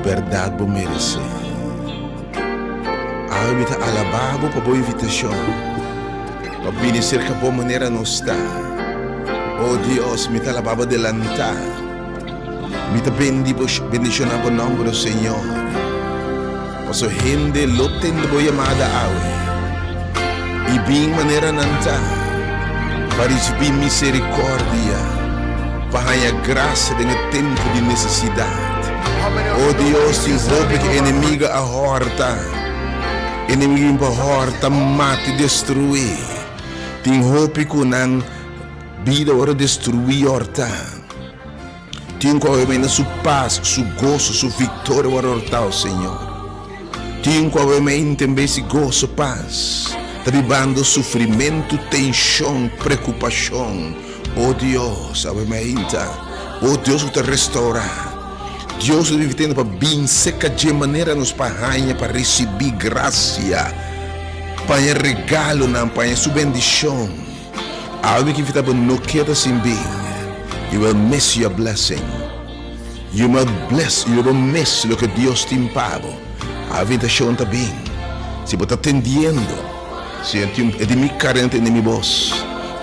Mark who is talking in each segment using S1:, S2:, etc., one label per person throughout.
S1: bèrdat bo meresé. Awe mi ta alabá bo pa bo invitashon pa bini serka bo manera nos ta. O Dios, mi ta alabá bo delantá. Mi ta bendishoná bo nòmber, o Señor. Paso hende lo tende bo yamada awe i bin manera nan ta pa risibí miserikòrdia, pa haña grasia den e tempu di nesesidat. O Dios, tin hopi ku enemigu a hòrta, enemigu bin pa hòrta, mata i destruí. Tin hopi ku nan bida a wòrdu destruí i hòrtá. Tin ku awe menda su pas, su goso, su viktoria wòrdu hòrtá, o Señor. Tin ku awe mente en bes di goso, pas, ta bibando sufrimentu, tenshon, preokupashon. O Dios, awe meinta, O Dios ku ta restourá, Dios ku ta invitando pa bin serka dje manera nos pa haña, pa risibí grasia, pa haña regalonan, pa haña su bendishon. Awe mi ke invita bo no keda sin bin. You will miss your blessing. You will bless, you will miss loke Dios tin pa bo. Awe invitashon ta bin. Si bo ta tendiendo, si e tin e di mi karena tende mi bos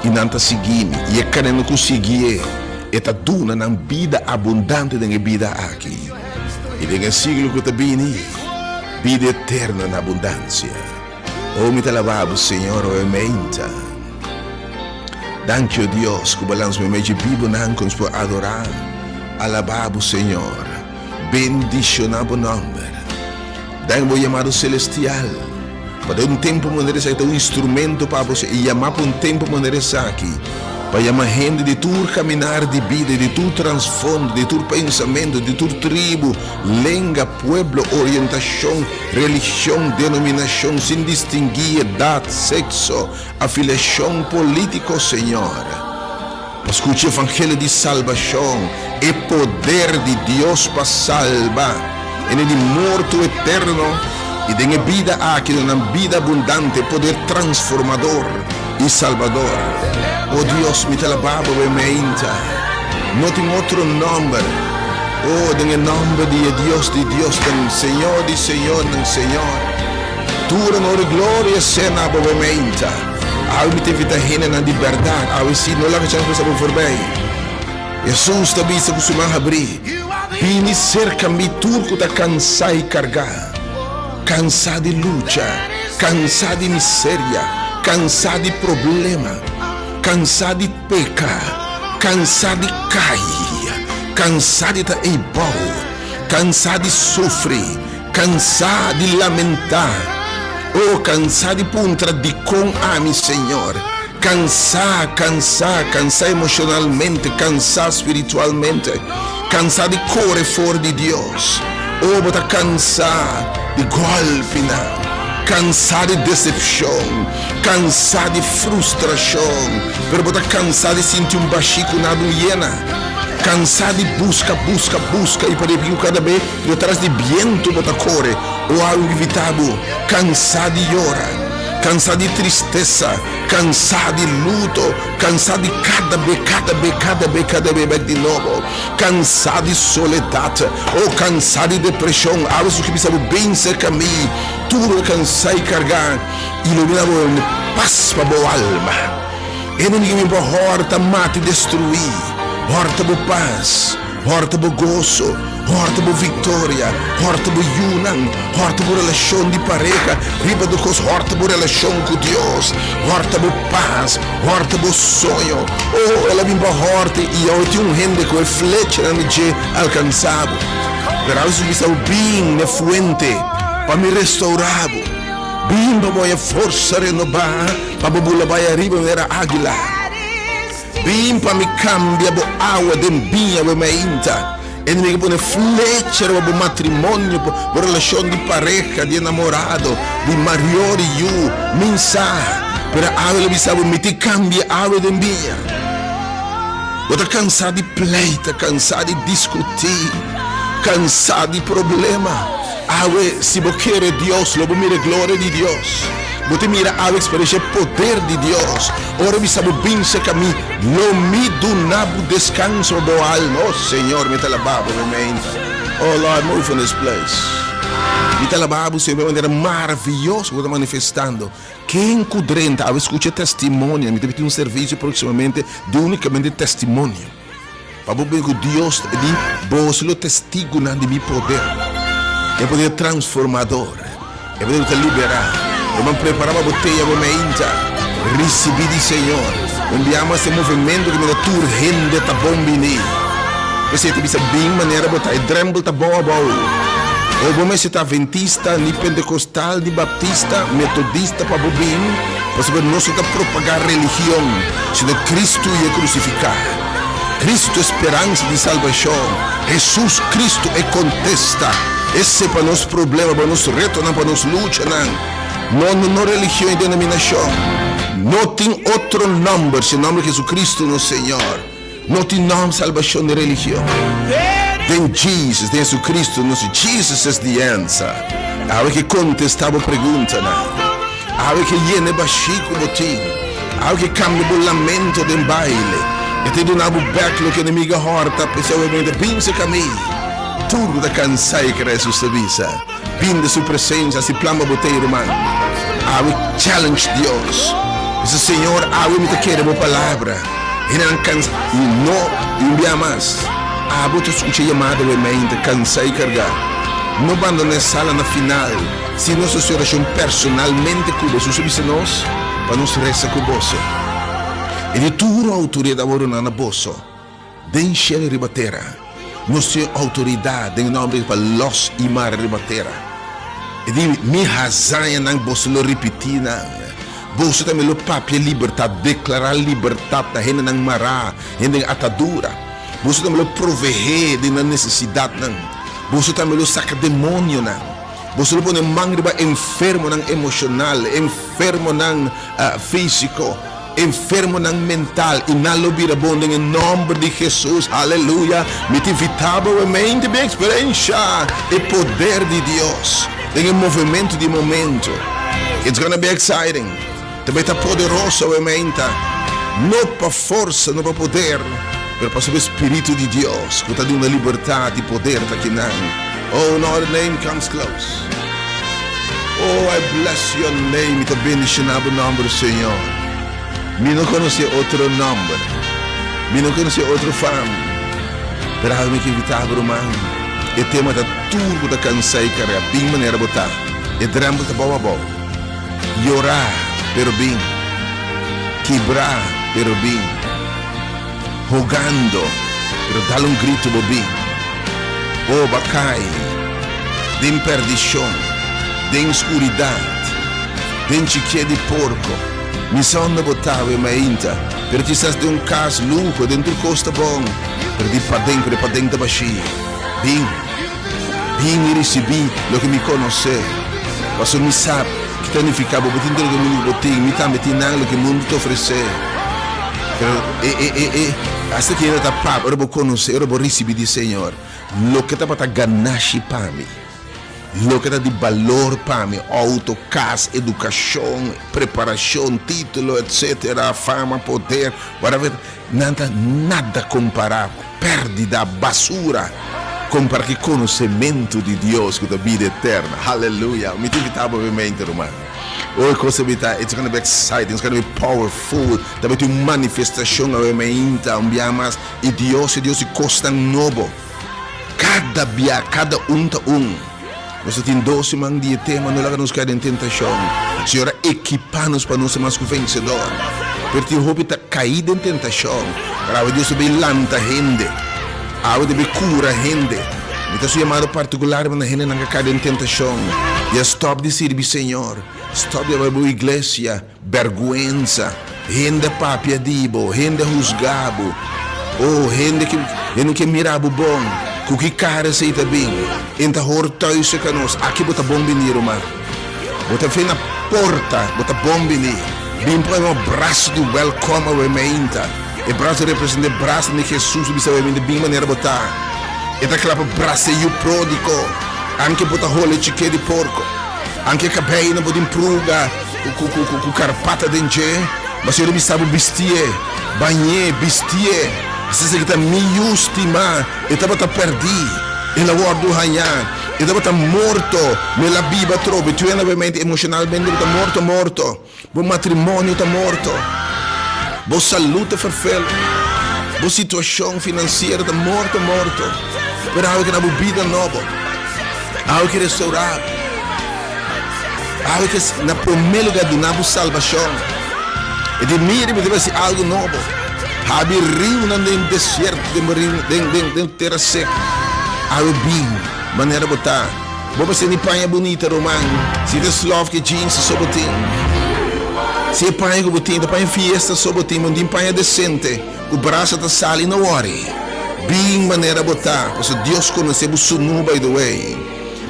S1: i nan ta sigui mi i e karena ku siguié e ta duna nan bida abundante den e bida aki i den e siglo ku ta bini, bida eterno na abundansia. Oh mi ta alabá bo Señor oe meinta. Danki o Dios ku bo lans mi mechi bibunan ku nos por adorá, alabá bo Señor, bendishoná bo nòmber. Den bo yamado selestial pa den un tempu manera esaki ta un instrumento pa bo i yamá pa un tempu manera esaki pa yama hende di tur kaminar di bida, di tur transfondo, di tur pensamentu, di tur tribu, lenga, pueblo, orientashon, Religion, denominashon, sin distinguí edat, sekso, afiliashon polítiko, Señor. Pa skucha evangelio di salbashon, e poder di Dios pa salba hende di morto eterno i den e bida aki duna nan bida abundante, poder transformador i salbador. O Dios, mi ta alabá Bo e meinta. No tin otro nòmber. O, den e nòmber di e Dios di diosnan, Señor di señornan, Señor. Tur honor i gloria sea na Bo meinta. Awe mi ta invitá hendenan di bèrdat, awe sí, no laga chans pasa bo forbei. Hesus ta bisa ku su man habrí, Bini serka mi tur ku ta kansá i kargá, kansá di lucha, kansá di miseria, kansá di problema, kansá di Peka, kansa di kai, kansa di ta eibou, kansa di sufri, kansa di lamentá, o kansa di puntra dikon ami, Señor? Kansa, kansa, kansa emoshonalmente, kansa spiritualmente, kansa di kore for di Dios. O bo ta kansa di gòlpinan, kansa di desepshon, kansa di frustrashon, pero bo ta kansa di sinti un bashí ku nada un yena, kansa di buska, buska, buska i parece ku kada be bo tras di bientu bo ta kore, o algu invitá bo, kansa di yora, kansa di tristesa, kansa di luto, kansa di kada be, kada be, kada be, kada be bèk di nobo, kansa di soledat, o kansa di depreshon, awe su ki bisa bo bin serka mi, tur kansá i kargá. Ilumina bo pas pa bo alma. Enemigu bin pa hòrta, mata i destruí. Hòrta bo pas, hòrta bo goso, hòrta bo viktoria, hòrta bo yunan, hòrta bo relashon di pareha, riba tur kos hòrta bo relashon ku Dios, hòrta bo pas, hòrta bo soño. Oh, el a bin pa hòrta i awe tin un hende ku e flechanan di dje alkansá bo. Pero awe su bisa bo, Bin n'e fuente pa mi restourá bo. Bin pa bo e forsa renobá, pa bo bula bai ariba manera águila. Bin pa mi kambia bo awa den biña bo mainta. Enemigo pone flecha riba bo matrimonio, bo relashon di pareha, di enamorado, di marior i yu. Min sa, pero awe lo bisa bo, mi tin kambia awa den biña. Bo ta kansá di pleita, kansá di diskutí, kansá di problema. Awe, si bo kere Dios, lo bo mira e gloria di Dios. Bo ta mira awe eksperensia e poder di Dios. Ora mi sa bo bin serka mi, lo mi duna bo deskanso pa bo alma. O Señor, mi ta alabá bo, mi meinta. Oh Lord, move in this place. Mi ta alabá bo, Señor, pa e manera maravioso ku bo ta manifestando. Ken ku drenta awe skucha testimonio. Mi ta tin un servisio próksimamente di únikamente testimonio. Pa bo bin ku Dios ta di boso lo testigunan di mi poder. E poder transformador. E poder ku ta liberá. Ruman prepará pa bo tea bo meinta. Risibí di Señor. Un bia mas e movementu ku mira tur hende ta bon bini. P'esei ta bisa bin manera bo ta. E drèmpel ta bou abou. O bo mester ta aventista, ni pentekostal, ni baptista, metodista pa bo bin, pasobra nos no ta propagá religion, sino Kristu i e krusifiká. Kristu e speransa di salbashon. Hesus Kristu e kontesta. Esei pa nos problema, pa nos retonan, pa nos luchanan. No, no, no religion i denominashon. No tin otro nòmber si nòmber Hesukristu nos Señor. No tin nòm salbashon den religion. Den Jesus, den Hesukristu nos Jesus is the answer. Awe ke kontestá bo preguntanan. Awe ke yena e bashí ku bo tin. Awe ke kambia bo lamento den baile. E ta duna bo bèk loke enemigu a hòrta. P'esei awe bo ta binse kamí. Tur ku ta kansá i kere Hesus ta bisa, Bin den su presensia, hasi plan pa bo tei, ruman. Awe challenge Dios. Bisa, Señor, awe mi ta kere bo palabra. Hendenan kansa i no i un bia mas. Abo ta skucha yamada awe mainta, kansá i kargá. No bandoná e sala na final sin nos hasi orashon personalmente ku bo. Hesus a bisa nos pa nos resa ku boso. E di tur outoridat a wòrdu duna na boso. Den shelu riba tera, nos tin outoridat den e nòmber di pa lòs i mara riba tera. E di, Mi hazañanan boso lo ripití nan. Boso tambe lo papia libertat, deklará libertat na hendenan mará, hende den atadura. Boso tambe lo proveé den nan nesesidatnan. Boso tambe lo saka demonionan. Boso lo pone man riba enfermonan emoshonal, enfermonan físiko. Enfermonan mental y nan lo bira bon den e nomber di Jesus aleluya mi ta invita bo e mente bin experiencia e poder di Dios den e movemento di momento it's gonna be exciting ta bay ta poderoso e menta no pa forsa no pa poder pero pasobra e spiritu di Dios cu ta duna libertad y poder ta kinan oh no other name comes close. Oh, I bless your name. Mi ta bendiciona bo nomber, Señor. Mi no conoce otro nomber. Mi no conoce otro fam. Pero awe mi ke invita bo, ruman. E tema ta tur ku ta cansa y carga. Bin manera bo ta. E drempel ta bou abou. Yora, pero bin. Kibra, pero bin. Hogando, pero dal un grito bo bin. Bo ba kai den perdishon, den skuridat, den chikié di porko. Mi sa unda bo ta awe mainta, pero kisas den un kas luho, den tur kos ta bon, pero di paden, pero e paden ta bashí. Bin, bin i risibí loke mi konosé, pasobra mi sa ki ta nifiká bo. Bo tin tur loke mundu ku bo tin, mi tambe tin nan loke mundu ta ofresé. Pero e, e, e, e, hasta ki hende ta papia, ora bo konosé, ora bo risibí di Señor, loke tabata ganashi pa mi, loke ta di balor pa mi, outo, kas, edukashon, preparashon, título, etsetera, fama, poder, whatever, nan ta nada kompará, pèrdida, basura, kompará ku e konosementu di Dios ku ta bida eterno. Haleluya! Mi ta invitá bo obviamente, ruman. Oi cosa bi ta, it's gonna be exciting, it's gonna be powerful. Ta bai tin un manifestacion awe mainta, un bia mas. Y Dios e Dios di cosnan nobo. Cada bia, cada un ta un. Nos ta tin dos siman di e tema, no laga nos cay den tentacion. Señor a equipa nos pa nos ser mas cu vencedor. Pero tin hopi ta cay den tentacion. Pero awe Dios ta bay lanta hende. Awe ta bay cura hende. Mi ta su yamado particular na hendenan ka kai den tentashon i a stòp di sirbi Señor, stòp di bai bo iglesia, bèrgwensa, hende a papia di bo, hende a husga bo, oh, hende ke hende ke mira bo bon, ku ki kara esei ta bin? E ta hor tùis serka nos, aki bo ta bon bini, ruman. Bo ta fen na porta, bo ta bon bini. Bin pone un braso di wèlkòm awe meinta. E braso representa e braso di Jesus bisa bo hende bin manera bo ta. E ta kla pa brasa e yu prodigo, anke bo ta hole chike di porko, anke e kabei no bo tin pruga ku karpata den dje, ma Señor a bisa bo bistié, bañ'é, bistié, esaki ta mi yu stimá, e tabata pèrdí. El a wòrdu hañá. E tabata morto, ma el a biba atrobe. Tuena obviamente emoshonalmente bo ta morto morto. Bo matrimonio ta morto. Bo salú ta ferfel. Bo situashon finansiero ta morto morto. Pero awe ke na bo bida nobo. Awe ke restourá bo. Awe ke na promé lugá duna bo salbashon. E di mira mi ta bai hasi algu nobo. Habri riunan den desierto, den den den tera sek. Awe bin manera bo ta. Bo mester ni paña bunita, ruman. Si ta slof ke jeans so bo tin. Si e paña ku bo tin ta paña fiesta so bo tin, bo no tin paña desente ku brasa ta sali, no wòri. Bin manera bo ta, pasobra Dios konosé bo sunú by the way.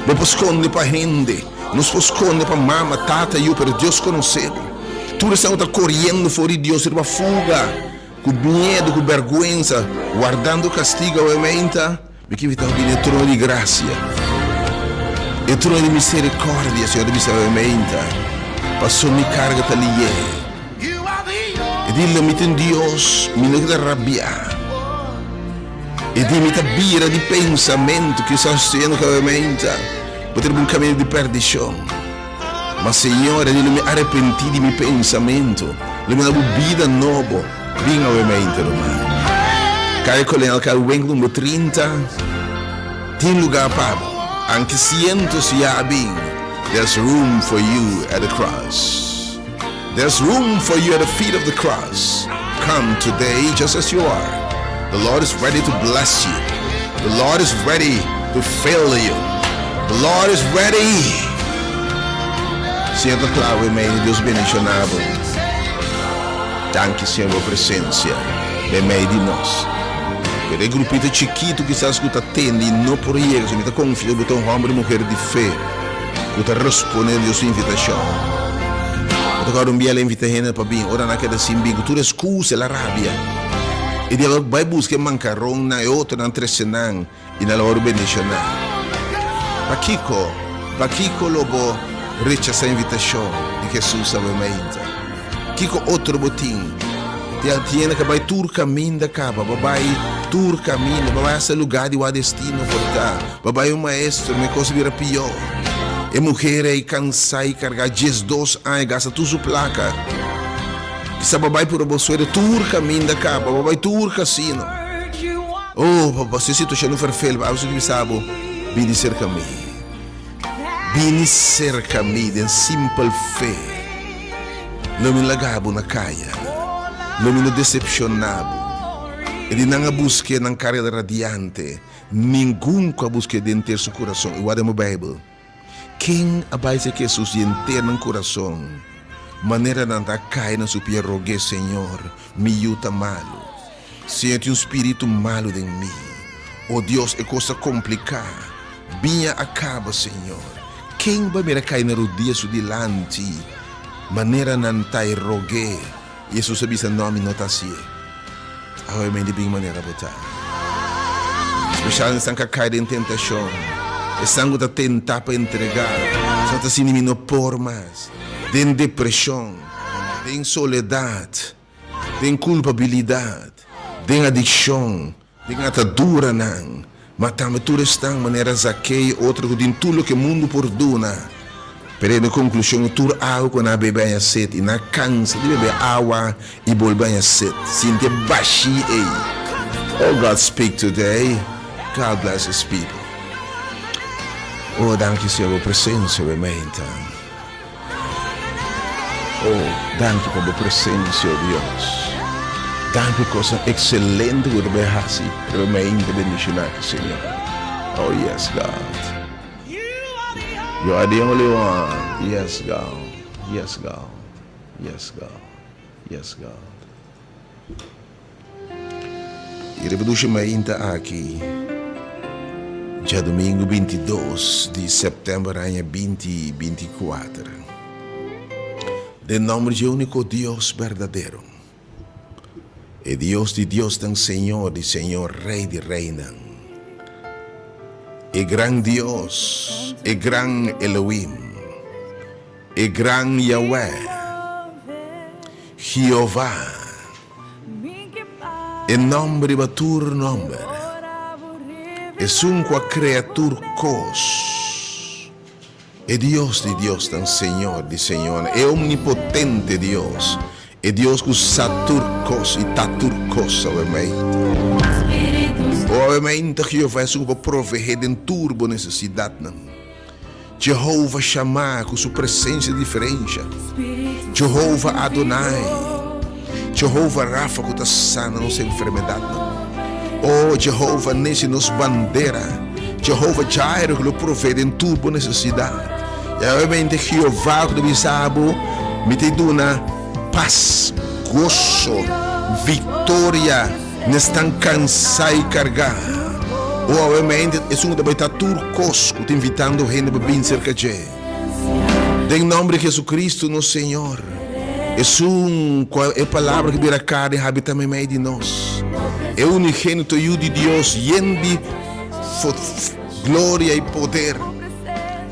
S1: Bo por skonde pa hende, nos por skonde pa mama, tata, yu, pero Dios konosé bo. Tur esnan ku ta koriendo for di Dios riba fuga, ku miedu, ku bèrgwensa, wardando kastigu awe meinta, Mi ke invitá bo bini e trono di grasia, e trono di miserikòrdia, Señor ta bisa awe meinta, pasobra mi karga ta lié. E di, Lo mi ta un Dios, mi no ke ta rabiá. E di, Mi ta bira di pensamentu kisas siendo ku awe meinta bo ta riba un kaminda di pèrdishon. Ma Señor, e di, Lo mi arepentí di mi pensamentu, lo mi da bo bida nobo. Bin awe meinta, ruman. Kaya Kolonel Kaya Winkel number 30, tin lugá pa bo. Anke sientos ya a bin, there's room for you at the cross. There's room for you at the feet of the cross. Come today just as you are. The Lord is ready to bless you. The Lord is ready to fill you. The Lord is ready. Señor ta kla awe mei, Dios bendiciona bo. Danki Señor bo presencia den mei di nos. Pero e grupito chikito kisas ku ta tende i no por yega, so mi ta konfia ku bo ta un hòmber i muher di fe ku ta responde Dios su invitashon. Bo ta kòrda un bia el a invita hende pa bin, ora nan a keda sin bin ku tur eskusa el a rabia. E diabel bai buska e mankaronnan, e otronan trese nan i nan lo wòrdu bendishoná. Pakiko? Pakiko lo bo rechasá invitashon di Hesus awe mainta? Kiko otro bo tin? Tin hende ka bai tur kaminda kaba, bo bai tur kaminda, bo bai hasta lugá di wak destino por ta, bo bai un maestro, ma e kos a bira pió. E muher ei kansá i kargá diesdos aña, gasta tur su plaka. Kisa bo bai puru bo suerte tur kaminda kaba, bo bai tur kasino. Oh, bo si situashon no ferfel, bo a bisa bo, Bini serka mi. Bini serka mi den simpel fe. Lo mi laga bo na kaya. Lo mi no desepshoná bo. E di nan a busk'é nan kareda radiante, ningun ku a busk'é den henter su kurason. I wak den bo Beibel. Ken a bai serka Hesus di henter nan kurason, manera nan ta kai na su pia rog'é, Señor, mi yu ta malu. Señor, tin un spiritu malu den mi. O Dios, e kos ta kompliká. Biña a kaba, Señor. Ken bai mira kai na rudia su dilanti, manera nan ta i rog'é? Hesus a bisa, No, mi no ta hasié. Awe mi di bin manera bo ta. Spesial esnan ku a kai den tentashon, esnan ku ta tentá pa entregá, esnan ku ta sinti mi no por mas, den depreshon, den soledat, den kulpabilidat, den adikshon, den ataduranan, ma tambe tur esnan manera Zakeo i otro ku tin tur loke mundu por duna, pero e na konklushon tur awa ku nan a bebe haña set i nan a kansa di bebe awa i bolbe haña set, sinti e bashí ei. Oh God speak today, God bless his people. Oh danki Señor bo presensia bo meinta. Oh, danki pa bo presencia, oh Dios. Danki cosnan excelente cu ta bay haci riba mente bendiciona aki, Señor. Oh, yes, God. You are the only one. Yes, God. Yes, God. Yes, God. Yes, God. I riba dushi mainta aki, djadumingu 22 di sèptèmber aña 2024, den nòmber dje úniko Dios berdadero, e Dios di diosnan, Señor di señor, Rei di reinan, e gran Dios, e gran Elohim, e gran Yahweh, Jehová, e nòmber riba tur nòmber. Esun ku a krea tur kos, e Dios di diosnan, Señor di señornan, e omnipotente Dios, e Dios ku sa tur kos i ta tur kos awe mainta. O awe mainta, Jehová, esun ku por proveé den tur bo nesesidatnan. Jehova Shammah ku su presensia diferensha, Jehova Adonai, Jehova Rafa ku ta sana nos enfermedatnan, o Jehova Nisi nos bandera, Jehova Jireh ku lo provee den tur bo nesesidat, i awemente Jehová ku ta bisa bo, Mi ta duna pas, goso, viktoria n'esnan kansá i kargá. O awemente esun ku ta bai ta tur kos ku ta invitando hende pa bin serka dje. Den nòmber di Jesucristo nos Señor, esun ku e Palabra ku bira karni habitá meimei di nos, e unigénito Yu di Dios yen di gloria i poder,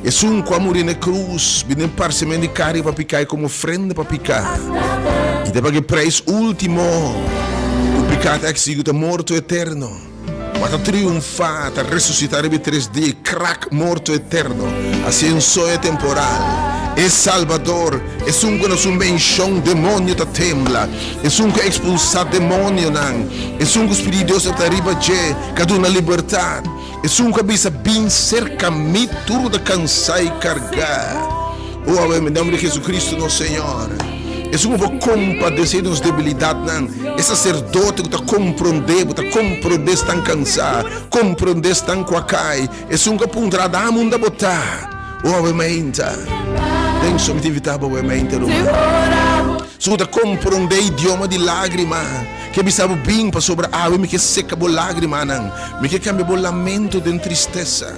S1: esun ku a muri na e krus, bini den parsemen di karni pa piká i komo ofrenda pa piká, i ta paga e preis último ku piká ta eksigi ku ta morto eterno. Ma ta triunfá, ta resusitá riba e tres dia i krak morto eterno, hasié un soño temporal. E Salbador, esun ku na su menshon demonio ta tembla, esun ku a ekspulsá demonionan, esun ku Spiritu di Dios tabata riba dje, ku a duna libertat, esun ku a bisa, Bin serka mi tur ku ta kansá i kargá. O awe, den nòmber di Jesucristo nos Señor, esun ku por kompadesé di nos debilidatnan, e saserdote ku ta komprondé bo, ta komprondé esnan kansá, komprondé esnan ku a kai, esun ku a puntra, Adam, unda bo ta? O awe mainta, den so mi ta invitá bo awe mainta, ruman. Esun ku ta komprondé idioma di lágrima, ke bisa bo, Bin, pasobra awe mi ke seka bo lágrimanan, mi ke kambia bo lamento den tristesa.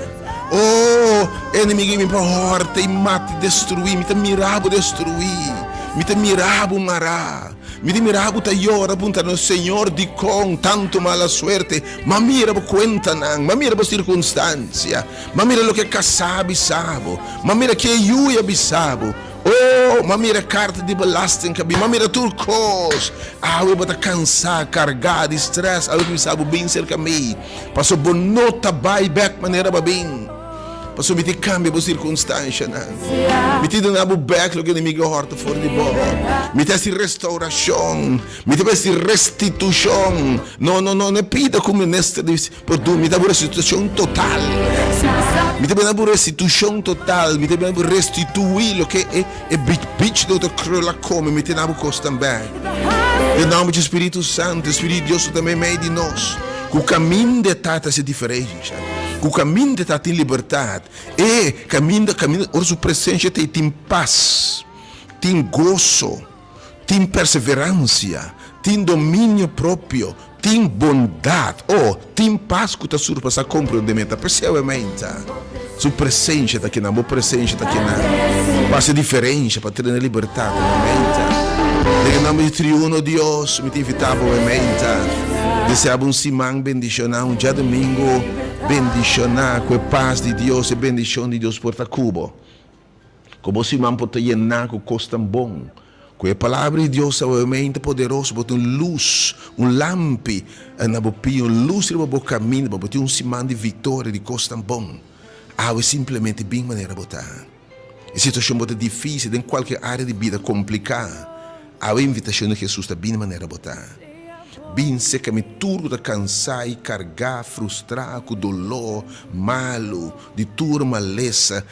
S1: Oh, enemigo mi pa horta i mata i destruí. Mi ta mira bo destruí. Mi ta mira bo mará. Mi ta mira bo ta yora puntra nos Señor dikon tantu mala suerte. M'a mira bo kuentanan, m'a mira bo sirkunstansia, m'a mira loke kasá a bisa bo, m'a mira ke yu a bisa bo. Oh, m'a mira karta di belasting ka bin, m'a mira tur kos. Awe bo ta kansá, kargá di strès, awe ku bisa bo bin serka mi. Paso bo no ta bai bek manera bo a bin. Paso mi tin kambia bo sirkunstanshanan. Mi tin duna bo bek loke enemigu a hòrta for di bo. Mi ta hasi restaurashon. Mi ta hasi restitushon. No, no, no, no e pida ku minister di por duna. Mi ta bo restitushon total. Mi ta bini bo restitushon total. Mi ta bini bo restituí loke e e bichnan ta krul a kome. Mi ta duna bo kosnan bek. Den nòmber di Spiritu Santu, e Spiritu di Dios ku ta meimei di nos, ku kaminda e ta ta hasi diferensha, ku kaminda e ta tin libertat, e kaminda kaminda ora su presensia ta ei tin pas, tin goso, tin perseveransia, tin dominio propio, tin bondat, o, tin pas ku ta surpasá komprondementu. Ta p'esei awe meinta, Su presensia ta kinan, bo presensia ta kinan, pa hasi diferensha, pa trene libertat awe meinta. Den e nòmber di Triuno Dios, mi ta invitá bo awe meinta, deseá bo un siman bendishoná, un djadumingu bendishoná, ku e pas di Dios, e bendishon di Dios por ta ku bo. Ku bo siman por ta yená ku kosnan bon. Ku e Palabra di Dios awemente poderoso bo ta un lus, un lampi na bo pia, un lus riba bo kaminda pa bo tin un siman di viktoria, di kosnan bon. Awe simplemente bin manera bo ta. E situashon bo ta difísil den kualke área di bida kompliká. Awe invitashon di Hesus ta bin manera bo ta. Bin serka mi tur ku ta kansá i kargá, frustrá, ku doló, malu, di tur malesa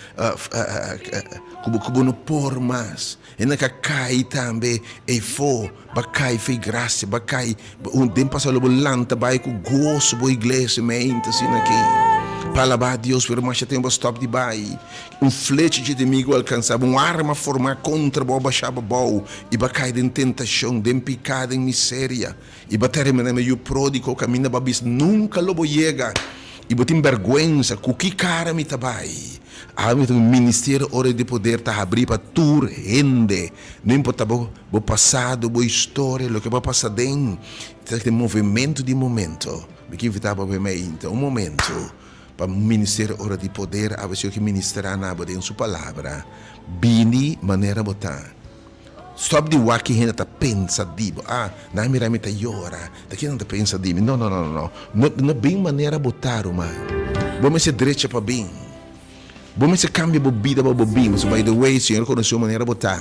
S1: ku bo ku bo no por mas. Hende ka kai tambe eifó, ba kai fe grasia, ba kai un den pasado lo bo lanta bai ku goso bo iglesia meinta asina aki pa alabá Dios, pero masha tempu a stòp di bai. Un flecha dje enemigu a alkansá bo, un arma formá kontra bo a bashá bo abou i bo a kai den tentashon, den piká, den miseria i bo a terminá na yu pródigo kaminda bo a bisa nunka lo bo yega i bo tin bèrgwensa ku ki kara mi ta bai. Awe ta un ministerio ora di poder ta habrí pa tur hende, no importa bo bo pasado, bo historia, loke bo a pasa den, ta den movementu di momento. Mi ke invitá bo awe mainta un momento pa ministerio ora di poder awe Señor ke ministrá na bo den su palabra. Bini manera bo ta. Stop di wak ki hende ta pensa di bo. Ah, nan a mira mi ta yora, ta ki nan ta pensa di mi? No, no, no, no, no. No bin manera bo ta, ruman. Bo mester drecha pa bin. Bo mester cambia bo bida pa bo bin. Pasobra by the way, Señor conoce bo manera bo ta.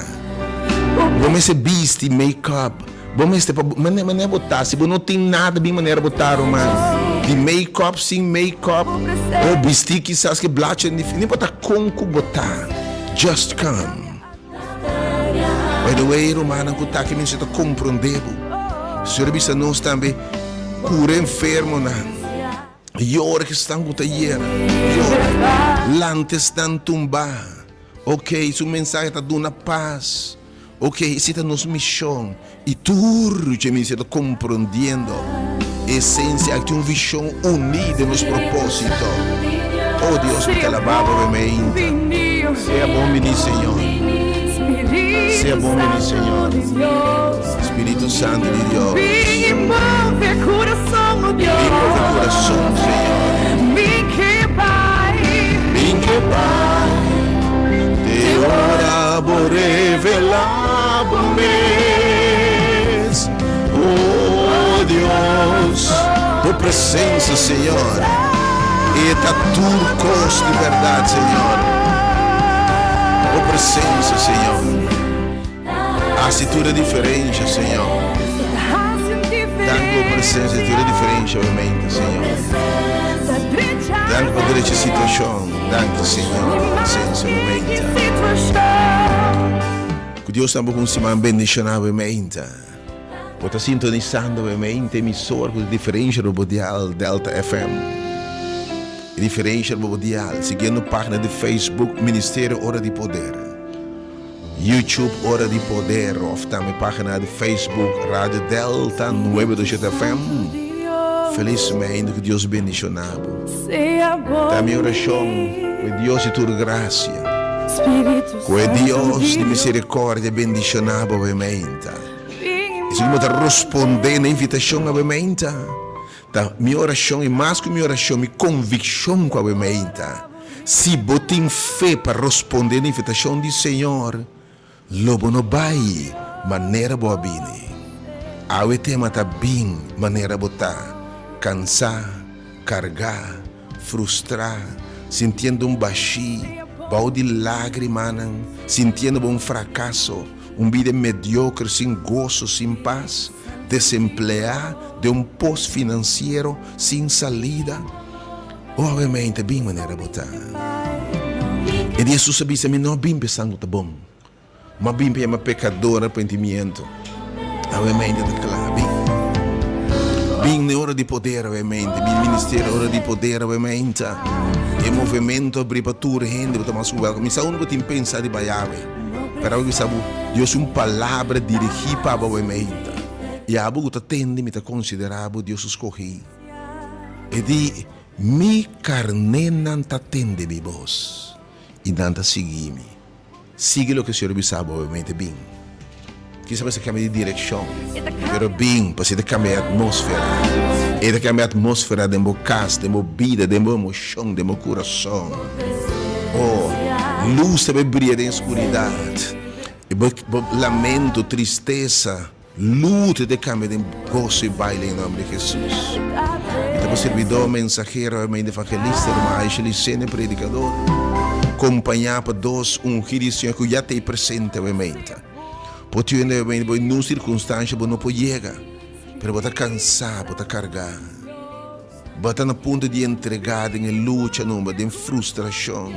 S1: Bo mester bisti, make up. Bo mester pa manera bo ta. Si bo no tin nada bin manera bo ta, ruman. Di make up, sin make up, o bisti kisas ke blachi no importa con cu bo ta, just come. By the way, rumannan cu ta aki mester ta compronde bo. Señor a bisa nos tambe, cura enfermonan. Yora ku esnan ku ta yera. Yora. Lanta esnan tumbá. Ok, su mensahe ta duna pas. Ok, esei ta nos mishon. I tur dje mester ta komprondiendo e esensia aki tin un vishon uní den nos propósito. Oh Dios, mi ta alabá bo meinta. Sea bon bini, Señor. Sea bon bini, Señor. Spiritu Santu di Dios. Bin move kurason, Señor. Bin ke bai te ora bo revelá bo mes. Oh Dios, bo presensia, Señor, e ta tur kos di bèrdat, Señor. Bo presensia, Señor. Hasi tur e diferensha, Señor. Danki bo presencia tur e diferensha bo mente, Señor. Danki pa drecha situacion. Danki, Señor, pa presencia bo mente. Ku Dios ta bo un siman bendiciona bo mente. Bo ta sintonisando bo mente emisor ku diferensha bo dial Delta FM. E diferensha bo dial siguiendo pagina di Facebook Ministerio Ora di Poder. YouTube Ora di Poder of tambe pagina di Facebook Radio Delta nuebe dos shete FM. Felis meinda ku Dios bendiciona bo. Ta mi oracion ku e Dios di tur gracia, ku e Dios di misericordia bendiciona bo awe meinta. I si bo ta responde na invitacion awe meinta, ta mi oracion i mas ku mi oracion mi conviccion ku awe meinta. Si bo tin fe pa rospondé na invitashon di Señor, lo bo no bai manera bo a bini. Awe tema ta bin manera bo ta, kansá, kargá, frustrá, sintiendo un bashí, bou di lágrimanan, sintiendo bo un frakaso, un bida mediokre sin goso, sin pas, desempleá, den un pos finansiero sin salida. Obviamente bin manera bo ta. E di Hesus a bisa, Mi no a bin pa esnan ku ta bon, ma a bin pa yama pekador arepentimiento. Obviamente ta kla, bin. Bin na e ora di poder, obviamente. Bin ministerio ora di poder, obviamente. E movimento a bri pa tur hende, bo ta mas ku welkom. Mi sa unda bo tin pensa di bai awe, pero awe bisa bo, Dios un palabra dirigí pa bo, obviamente. I abo ku ta tende mi ta konsiderá bo Dios a skohí. E di, Mi karnénan ta tende mi bos, i nan ta sigui mi. Sigui loke Señor a bisa bo, obviamente bin. Kisa mester kambia di direkshon, pero bin pasobra e ta kambia e atmósfera. E ta kambia e atmósfera den bo kas, den bo bida, den bo emoshon, den bo kurason. Oh, lus ta bai bria den e skuridat. Bo lamento, tristesa. Luta te cambia den goso y baile en nombre di Jesus. Mi ta bo servidor, mensahero, hermano evangelista, hermano Aisha Licene, predicador, compaña pa dos ungi di Señor cu ya ta presente awe-meinta. Por tin hende awe-meinta bo en un circunstancia bo no por yega, pero bo ta cansa, bo ta carga. Bo ta na punto di entrega den e lucha numba, den frustracion.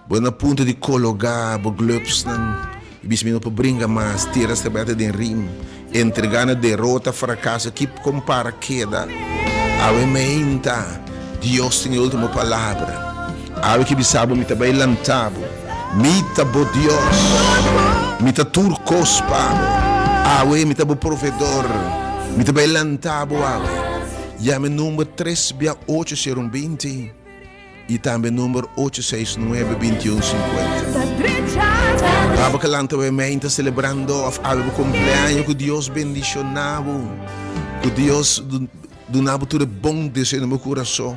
S1: Bo na punto di cologa bo glupsnan i bisa mi no por bringa mas, tira stabeta den ring, entrega na derota, fracaso, ki compara keda. Awe meinta, Dios tin e ultimo palabra. Awe ki bisa bo mi ta bay lanta bo. Mi ta bo Dios. Mi ta tur cos pa bo. Awe mi ta bo proveedor. Mi ta bay lanta bo awe. Yama e number tres bia ocho sero un binti i tambe number ocho seis nuebe binti un sinkuenta. Abo ke lanta awe mei ta selebrando of awe bo kumpleaño ku Dios bendishona bo, ku Dios duna bo tur e bon deseo den bo kurason,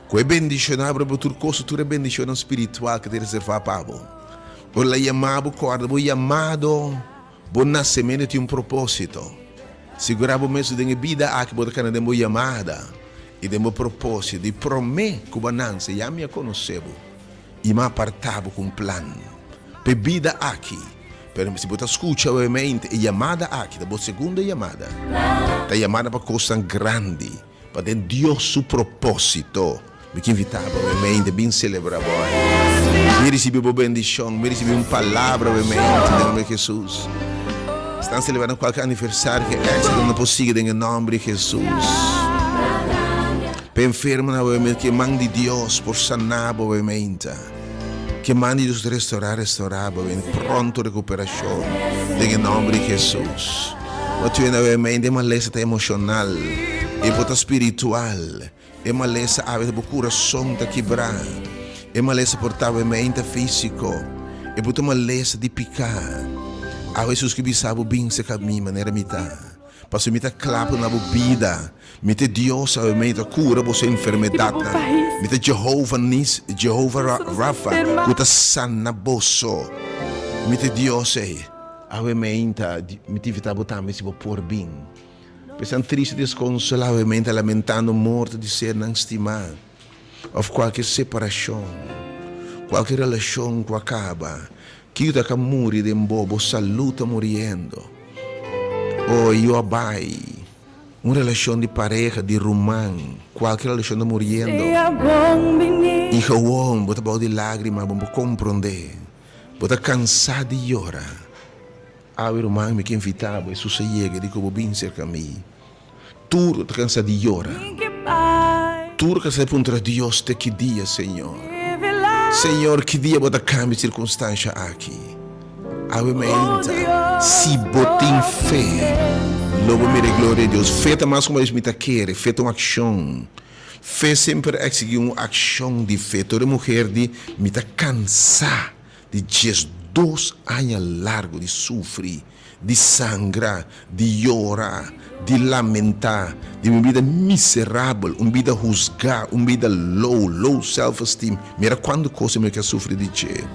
S1: ku e bendishona bo riba tur kos, tur e bendishonnan spiritual ke ta reserva pa bo. Ora el a yama bo kòrda bo yamado. Bo nasementu tin un propósito. Sigurá bo mes ku den e bida aki bo ta kana den bo yamada. i den bo propósito di promé ku bo a nanse ya mi a konosé bo i mi a apartá bo ku un plan pa e bida aki. Pero si bo ta skucha obviamente e yamada aki ta bo segundo yamada, ta yamada pa kosnan grandi, pa den Dios su propósito. Mi ke invitá bo obviamente bin selebrá bo aña. Bin risibí bo bendishon, bin risibí un palabra obviamente den nomber di Hesus. Esnan selebrando kualke aniversario ke éksito no por sigui den e nomber di Hesus. Pa enfermonan obviamente ke man di Dios por sana bo obviamente. Ke man di Dios restorá, restorá bo den pronto rekuperashon den e nòmber di Hesus. Bo tene obviamente e malesa ta emoshonal, e por ta spiritual, e malesa awe ta bo kurason ta kibrá, e malesa por ta obviamente físiko, e por ta malesa di piká. Awe Hesus ke bisa bo bin serka mi manera mi ta, pasobra mi ta kla pa duna bo bida. Mi ta Dios awe mi ta kura boso enfermedadnan. Mi ta Jehova Nis, Jehova Rafa, ku ta sana boso. Mi ta Dios ei. Awe meinta, mi ta invitá bo tambe si bo por bin. Esnan tristu deskonsolá awe meinta lamentando morto di sernan stimá òf kualke separashon, kualke relashon ku a kaba. Kiko ta ka muri den bo? Bo salú ta muriendo. O yu a bai. Un relashon di pareha, di ruman, kualke relashon ta muriendo. I gewoon bo ta bou di lágrima, bo no por komprondé. Bo ta kansá di yora. Awe ruman, mi ke invitá bo, Hesus a yega di ku bo bin serka mi. Tur ta kansá di yora. Tur kansá di puntra Dios, Te ki dia, Señor? Señor, ki dia bo ta kambia sirkunstansha aki? Awe mainta, si bo tin fe, lo bo mira e gloria di Dios. Fe ta mas como mi ta kere, fe ta un accion. Fe semper a exigi un accion di fe. Tur e muher di, Mi ta cansa di diesdos aña largo di sufri, di sangra, di yora, di lamentá, di un bida miserabel, un bida husgá, un bida low, low self esteem. Mira kuantu kos mi a sufri di dje.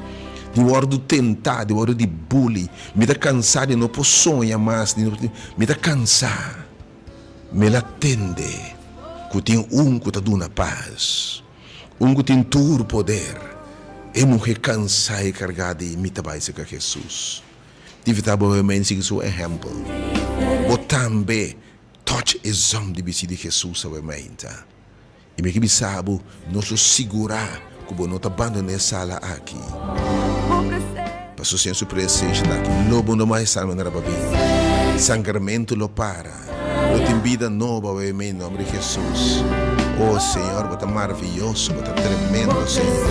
S1: Di wòrdu tentá, di wòrdu di bully. Mi ta kansá di no por soña mas, di no por, mi ta kansá. Mi la tende ku tin un ku ta duna pas, un ku tin tur poder. E muhé kansá i kargá di mi ta bai serka Hesus. Invitá bo hemé sigui su ehèmpel. Bo tambe touch e zòm di bisti di Hesus awe mainta. I mi ke bisa bo, nos lo sigurá ku bo no ta bandoná e sala aki. Pasobra Señor su presensia ta aki, lo bo no mas estar manera bo a bini. Sangramentu lo para. Lo tin bida nobo awe mei nomber di Hesus. Oh Señor, bo ta maraviyoso, bo ta tremendo Señor.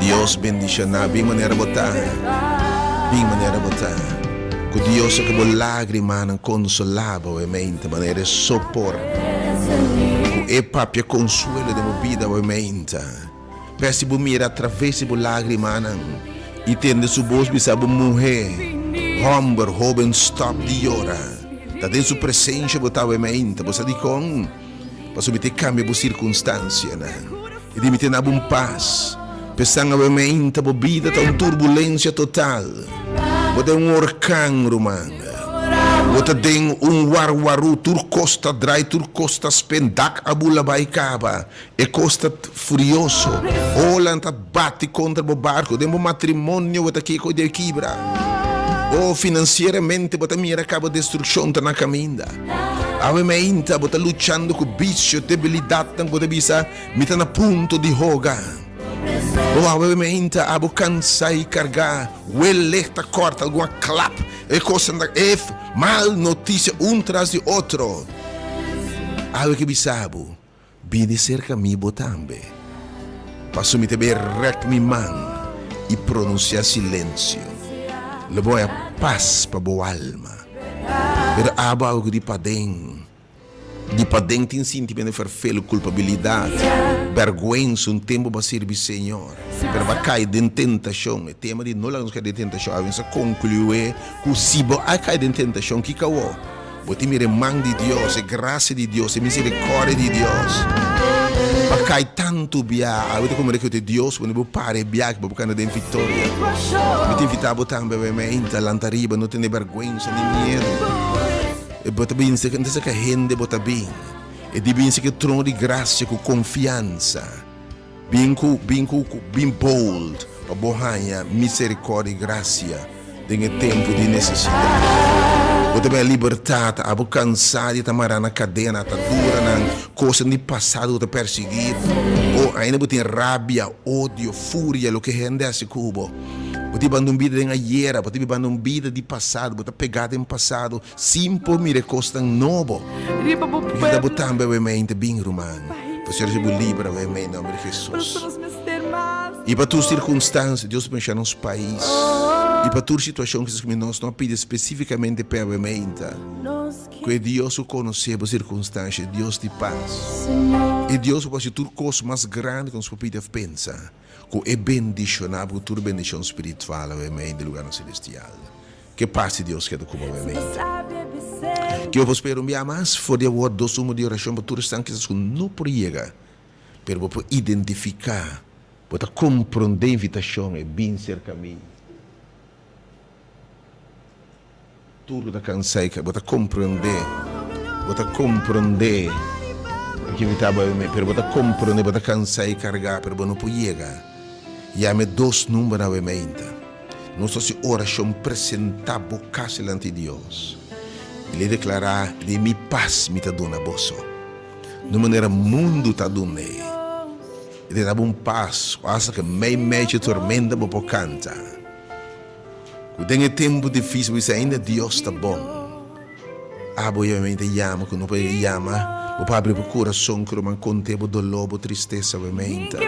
S1: Dios bendiciona, bin manera bo ta, bin manera bo ta. Cu Dios saca bo lagrimanan consola bo awe meinta manera e so por. Cu e papia consuelo den bo bida awe meinta. P'e si bo mira atraves di bo lágrimanan i tende su bos bisa bo, Muhé, hòmber, hóben, stòp di yora. Ta den su presensia bo ta awe mainta. Bo sa dikon? Pasobra mi ta kambia bo sirkunstansianan i di mi ta na bo un pas. P'esan awe mainta bo bida ta un turbulensia total. Bo ta den un orkan, ruman. Bo ta den un warwarú. Tur kos ta drai, tur kos ta spen, dak a bula bai kaba. E kos ta furioso. Ola ta bati kontra bo barko. Den bo matrimonio bo ta kiko di kibra. O finansieramente bo ta mira ka bo destrukshon ta na kaminda. Awe meinta bo ta luchando ku bisio, debilidatnan ku bo ta bisa, Mi ta na punto di hoga. O awe meinta abo kansa i kargá, welek ta kòrta, algun a klap, e kosnan ta e mal notisia un tras di otro. Awe ke bisa bo, Bini serka mi bo tambe. Paso mi ta bay rek mi man i pronuncia silensio. Lo bo haya pas pa bo alma. Pero abo algo di paden. Di paden tin sintimento di ferfelu, culpabilidad, berguensa. Un tempo bo a sirbi Señor, pero bo a cay den tentacion. E tema di no laga nos cay den tentacion awe nos a conclui cu si bo a cay den tentacion, kico awo? Bo tin mira e man di Dios, e gracia di Dios, e misericordia di Dios. Bo a cay tantu bia, awe ta como cu ta Dios pone bo para e biaha pa bo cana den victoria. Mi ta invita bo tambe awe meinta, lanta riba, no tene berguensa ni miedo. Bo ta bin, no ta saca hende bo ta bin. E di bin seki trono di grasia ku konfiansa. Bin ku, bin ku, bin bold pa bo haña miserikòrdia i grasia den e tempu di nesesidat. Bo ta bira libertat, abo kansá di ta mará na kadena, ataduranan, kosnan di pasado ku ta persiguí bo. Ainda bo tin rabia, odio, furia, loke hende hasi ku bo. Bo ta bibando un bida den ayera, bo ta bibando un bida di pasado, bo ta pegá den pasado sin por mira e kosnan nobo.
S2: Riba bo
S1: Mi ta bo
S2: pueblo.
S1: tambe awe mente bin, ruman. Pa Señor haci bo liber awe mei nomber di Jesus. Y pa tur circunstancia Dios bensha nos pais y pa tur situacion kisas cu mi nos no a pidi specificamente p'e awe meinta cu e Dios cu conoce bo circunstancia e Dios di paz e Dios cu por haci tur cos mas grandi cu nos por pidi of pensa cu e bendiciona bo cu tur bendicion spiritual awe mei den lugarnan celestial. Ke pas di Dios keda ku bo mente. Ke bo por spera un bia mas? For di awor dos humo di orashon pa tur esnan kisas ku no por yega, pero bo por identifiká, bo ta komprondé invitashon e bin serka mi. Tur ku ta kansá i bo ta komprondé, bo ta komprondé e ke mi ta bai pero bo ta komprondé, bo ta kansá i kargá, pero bo no por yega. Yama e dos numbernan awe meinta. Nos ta hasi orashon presentá bo kas dilanti Dios i le deklará, Di mi pas mi ta duna boso. No manera mundu ta dun'é. E ta daba un pas ku asta ku meimei dje tormenta bo por kanta. Ku den e tempu difísil bo bisa ainda Dios ta bon. Abo i ami ta yama ku no por yama, bo por abri bo kurason ku ruman konte bo doló, bo tristesa obviamente.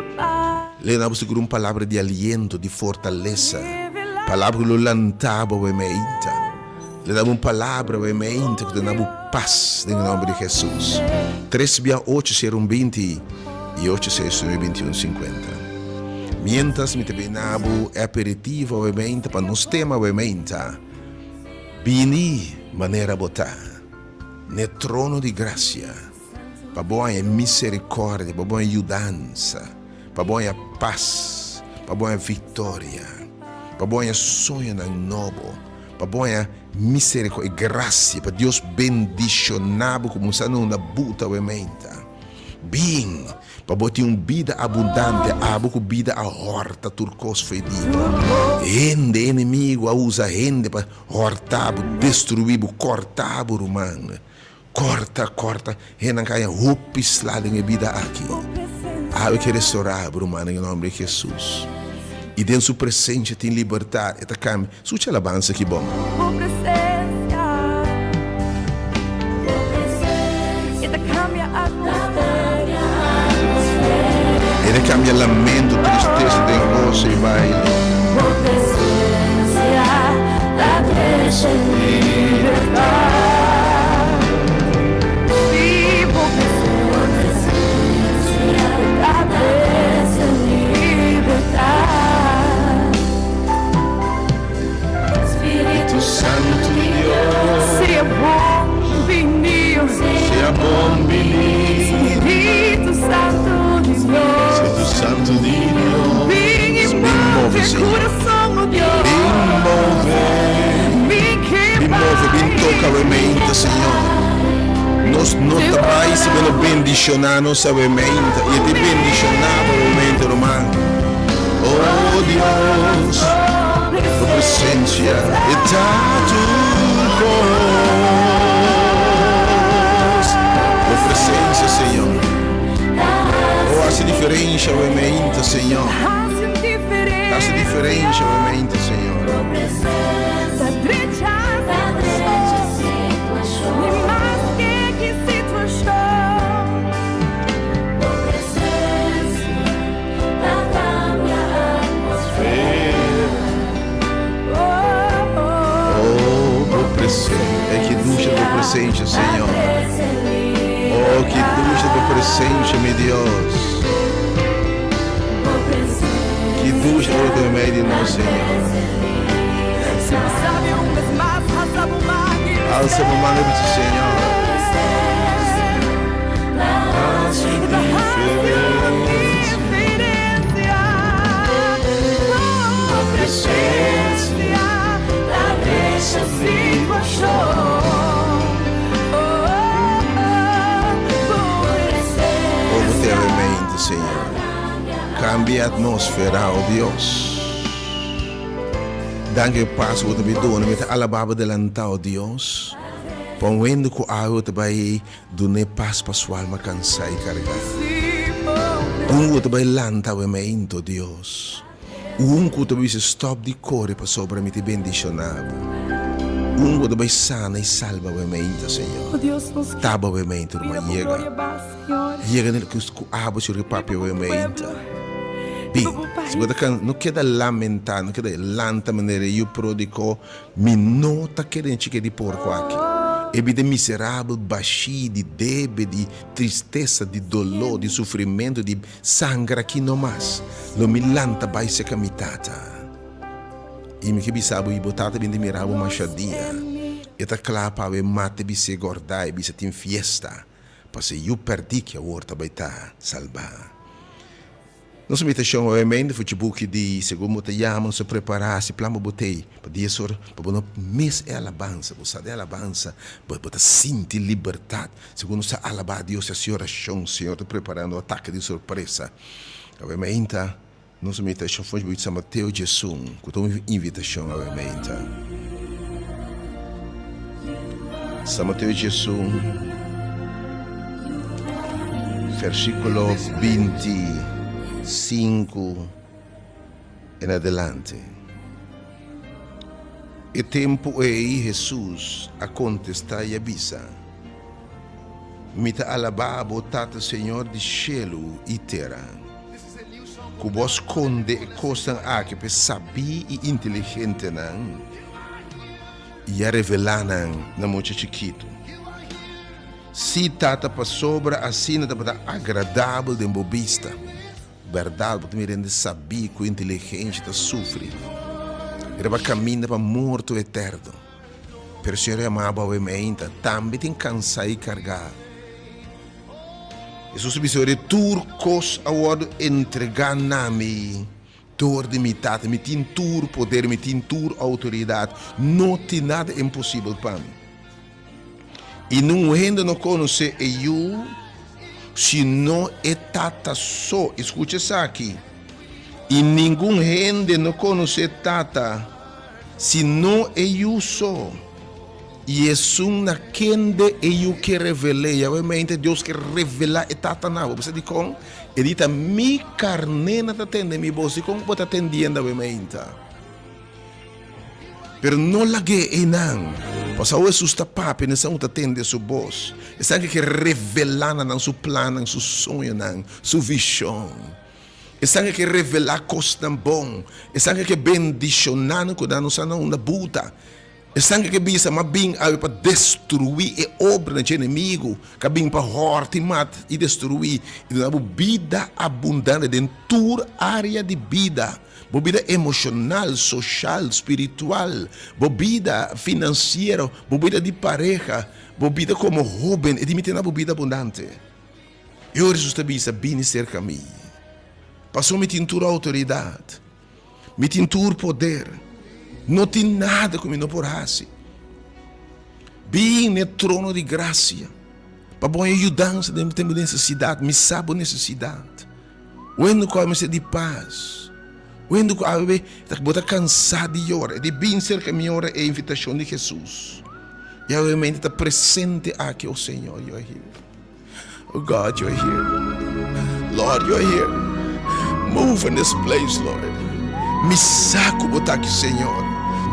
S1: Lena bo sigur un palabra di aliento, di fortalesa, palabra ku lo lanta bo obviamente. Lena bo un palabra obviamente ku ta duna bo pas den e nomber di Hesus. Tres bia ocho sero un 20 i ocho seis nuebe 21 50. Mientras mi ta bina bo e aperitivo obviamente pa nos tema obviamente. Bini manera bo ta n'e trono di grasia, pa bo haña miserikòrdia, pa bo haña yudansa, pa bo haña pas, pa bo haña viktoria, pa bo haña soñonan nobo, pa bo haña miserikòrdia i grasia, pa Dios bendishoná bo ku musa na unda buta awe meinta. Bin, pa bo tin un bida abundante, abo ku bida a hòrta tur kos fo'i di bo. Hende, enemigu a usa hende pa hòrta bo, destruí bo, kòrta bo, ruman. Kòrta, kòrta. Hendenan ka haña hopi sla den e bida aki. Awe ke restorá bo, ruman, den e nòmber di Hesus. I den su presensia tin libertat. E ta kambia. Sucha alabansa ki bon.
S2: Bo presencia, bo presencia, e ta cambia atmosfera.
S1: E ta cambia lamento, tristesa den goso y baile.
S2: Bo presencia ta trece libertad. Sí, bo presencia ta trece libertad.
S1: Spiritu Santu di Dios.
S2: Sea bon bini.
S1: Sea bon bini.
S2: Spiritu Santu di Dios.
S1: Spiritu Santu di Dios.
S2: Bin i move kurason, o Dios.
S1: Bin move. Bin move, bin toka we meinta, Señor. Nos no ta bai si bo no bendishoná nos awe meinta. I e ta bendishoná bo awe meinta, ruman. Oh Dios, bo presencia e ta tur cos. Bo presencia, Señor. Oh, haci diferencia awe meinta, Señor. Haci diferencia awe meinta, Señor. Oh, bo presencia, ki dushi bo presencia, Señor. Oh, ki dushi bo presencia, mi Dios. Ki dushi ora ta meimei di nos, Señor. Alsa bo man riba Señor. Haci diferencia. Bo presencia Kambia atmósfera, o Dios. Danki pa pas ku bo ta bin duna. Mi ta alabá bo delantá, o Dios. Pa un hende ku awe bo ta bai dun'é pas pa su alma kansá i kargá. Un ku bo ta bai lanta awe meinto, o Dios. Un ku ta bisa stòp di kore pasobra mi ta bendishoná bo. Un ku ta bai sana i salba bo e meinta, Señor. Taba bo e meinta, ruman. Yega. Yega na ku abo, Señor, ku papia bo e meinta. Bin. Si bo ta kan, no keda lamentá, no keda lanta manera e yu pródigo. Mi no ta keda den chike di porko aki. E bida miserabel, bashí, di debe, di tristesa, di doló, di sufrimentu, di. Sangra aki no mas, lo mi lanta bai seka mi tata. I mi ke bisa bo, i bo tata bin ta mira bo masha dia. E ta kla pa awe mata bis'é gordá i bisa tin fiesta, pas'é yu pèrdí ki awor ta bai ta salbá. Nos invitashon obviamente for buki di segun bo ta yama nos a prepará si plan bo botei pa dies or pa bo no mis e alabansa. Bo sa den alabansa bo ta sinti libertat. Segun nos ta alabá Dios i hasi orashon, Señor ta preparando un atake di sorpresa. Awe mainta, nos invitashon for di San Mateo 11, ku ta un invitashon awe mainta. San Mateo 11, versíkulo 25 en adelante. E tempu ei Hesus a kontestá i a bisa, Mi ta alabá bo, Tata Señor di shelu i tera, ku bo a skonde e kosnan aki pa e sabí i inteligentenan i a revelá nan na mucha chikitu. Sí, Tata, pasobra asina tabata agradabel den bo bista. Bèrdat, bo ta mira hende sabí ku inteligensha ta sufri riba kaminda pa morto eterno. Pero Señor a yama bo awe meinta, tambe tin kansá i kargá. Hesus a bisa ora, Tur kos a wòrdu entregá na mi dor di mi Tata. Mi tin tur poder, mi tin tur outoridat. No tin nada imposibel pa mi. I nun hende no konosé e Yu sino e Tata so. I skucha esaki, I ningun hende no konosé e Tata sino e Yu so, i esun na kende e Yu ke revel'é. Yawémente Dios ke revelá e Tata na bo. Bo sa dikon? E di ta, Mi karnénan ta tende mi bos. Dikon bo ta tendiendo awemente? Pero no lag'é einan, pasobra Hesus ta papia na esnan ku ta tende su bos, esnan ku ke revelá na nan su plannan, su soñonan, su vishon, esnan ku ke revelá kosnan bon, esnan ku ke bendishoná nan ku nan no sa na unda buta, esnan ku ke bisa, M'a bin awe pa destruí e obranan dje enemigu, ku a bin pa hòrta i mata i destruí, i duna bo bida abundante den tur área di bida. Bo bida emoshonal, soshal, spiritual, bo bida finansiero, bo bida di pareha, bo bida komo hóben, e di mi tene bo bida abundante. I ora Hesus ta bisa, Bini serka mi, pasobra mi tin tur outoridat, mi tin tur poder, no tin nada ku mi no por hasi. Bin na e trono di grasia pa bo haña yudansa den bo tempu di nesesidat. Mi sa bo nesesidat. Wendo ku awe mester di pas. Wendo ku awe bo ta kansá di yora. E di bin serka mi ora e invitashon di Hesus. I awe mente ta presente aki, oh Señor, you are here. Oh God, you are here. Lord, you are here. Move in this place, Lord. Mi sa ku bo ta aki, Señor.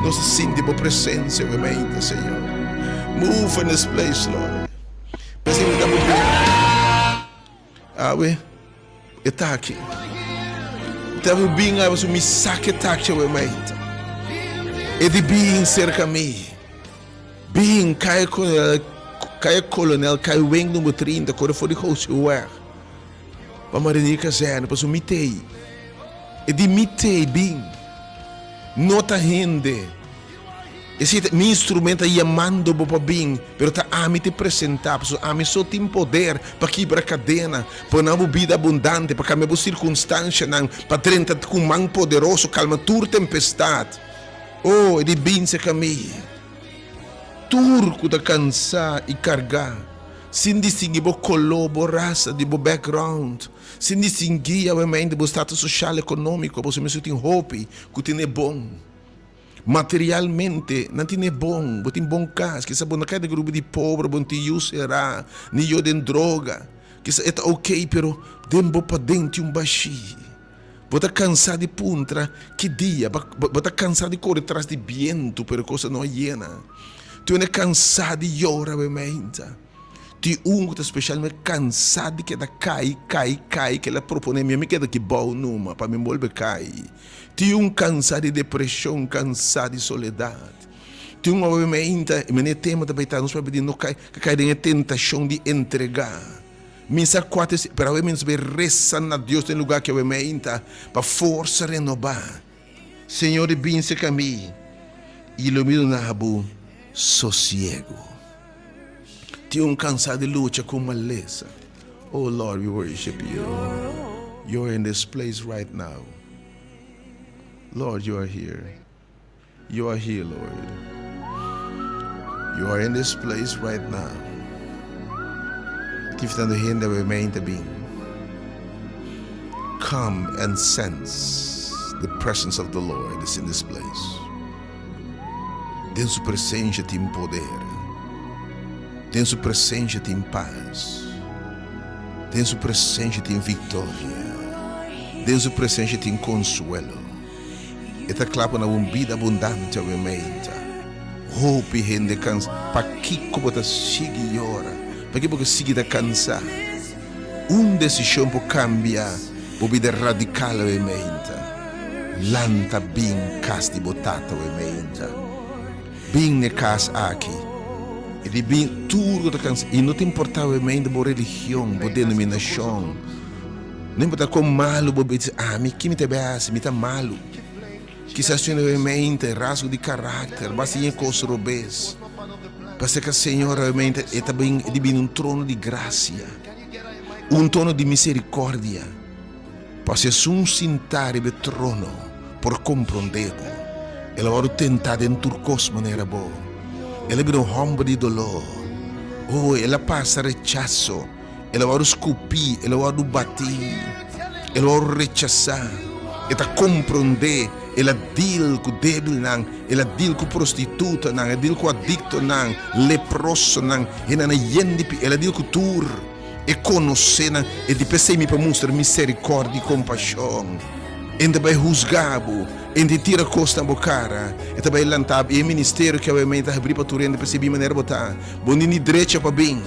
S1: Nos ta sinti bo presensia awe mente, Señor. Move in this place, Lord. P'esei mi ta bo bin. Awe e ta aki. Ta bo bin awe su mi sa ke ta aki awe maita. E di bin serka mi. Bin kai kolonel, kai kolonel, kai wing number 30, kore for di Gooseweg. Pa Marinier Kazerne, paso mi tei. E di mi tei bin. No ta hende. Esei ta mi instrument ta yamando bo pa bin, pero ta ami te presentá, pasobra ami so tin poder pa kibra kadena, pa duna bo bida abundante, pa kambia bo sirkunstanshanan, pa drenta ku man poderoso, kalma tur tempestat. O, e di bin serka mi, tur ku ta kansá i kargá. Sin distingui bo color, bo rasa, di bo background. Sin distingui awe bo status social, economico, bo mes tin hopi cu tene bon. Materialmente, nan tene bon, bo tin bon cas, kisa bo no cay den grupo di pober, bo no tin yu cera, ni yo den droga. Kisa e ta ok, pero den bo paden tin un bashi. Bo ta cansa di puntra ki dia, bo ta cansa di core tras di biento, pero cosa no a yena. Tin un cansa di yora awe meinta. Tin un cu ta specialmente cansa di keda cay, cay, cay, kela propone mi, mi keda aki bou numa pa mi bolbe cay. Tin un cansa di depresion, cansa di soledad. Tin un awe meinta, y mene tema ta bay ta nos papia di no cay, cay den e tentacion di entrega. Mi sa kua ta esei, pero awe mi nos bay resa na Dios den lugar ki awe meinta pa forsa renobá. Señor di bin serka mi i lo mi duna bo sosiego. Tin un kansa di lucha ku malesa. Oh Lord, we worship you. You are in this place right now. Lord, you are here. You are here, Lord. You are in this place right now. Invitando hende awe mainta bin. Come and sense the presence of the Lord is in this place. Den su presencia tin poder. Den su presencia tin paz. Den su presencia tin victoria. Den su presencia tin consuelo. E ta kla pa na un bida abundante awe meinta. Hopi hende kansa. Pakiko bo ta sigui yora? Pakiko bo ta sigui ta kansa? Un desishon por kambia bo bida radikal awe meinta. Lanta bin kas di bo tata awe meinta. Bin n'e kas aki. E di bin tur ku ta kansa. I no ta importa awe meinta bo religion, bo denominashon. No importa kon malu bo bisa, ami ki mi ta bai hasi, mi ta malu. Kisas tin realmente rasgo di karakter, bo a siña kos robes. Pasobra Señor realmente e ta bin di bini un trono di grasia, un trono di misericordia, pa si esun sintá riba e trono por komprondé bo. El a wòrdu tentá den tur kos manera bo. El a bira un hòmber di doló. O, el a pasa rechaso. El a wòrdu skupí, el a wòrdu batí, el a wòrdu rechasá. E ta komprondé, el a dil ku débilnan, el a dil ku prostitutanan, el a dil ku adiktonan, leprosonan, hendenan yen di pi, el a dil ku tur. E konosé nan, e di p'esei mi por mustra miserikòrdia i kompashon. E ta bai husgá bo, e ta tira kos na bo kara, e ta bai lanta bo. I e ministerio ku awe ta habrí pa tur hende p'esei bin manera bo ta. Bo no tin ni drecho pa bin.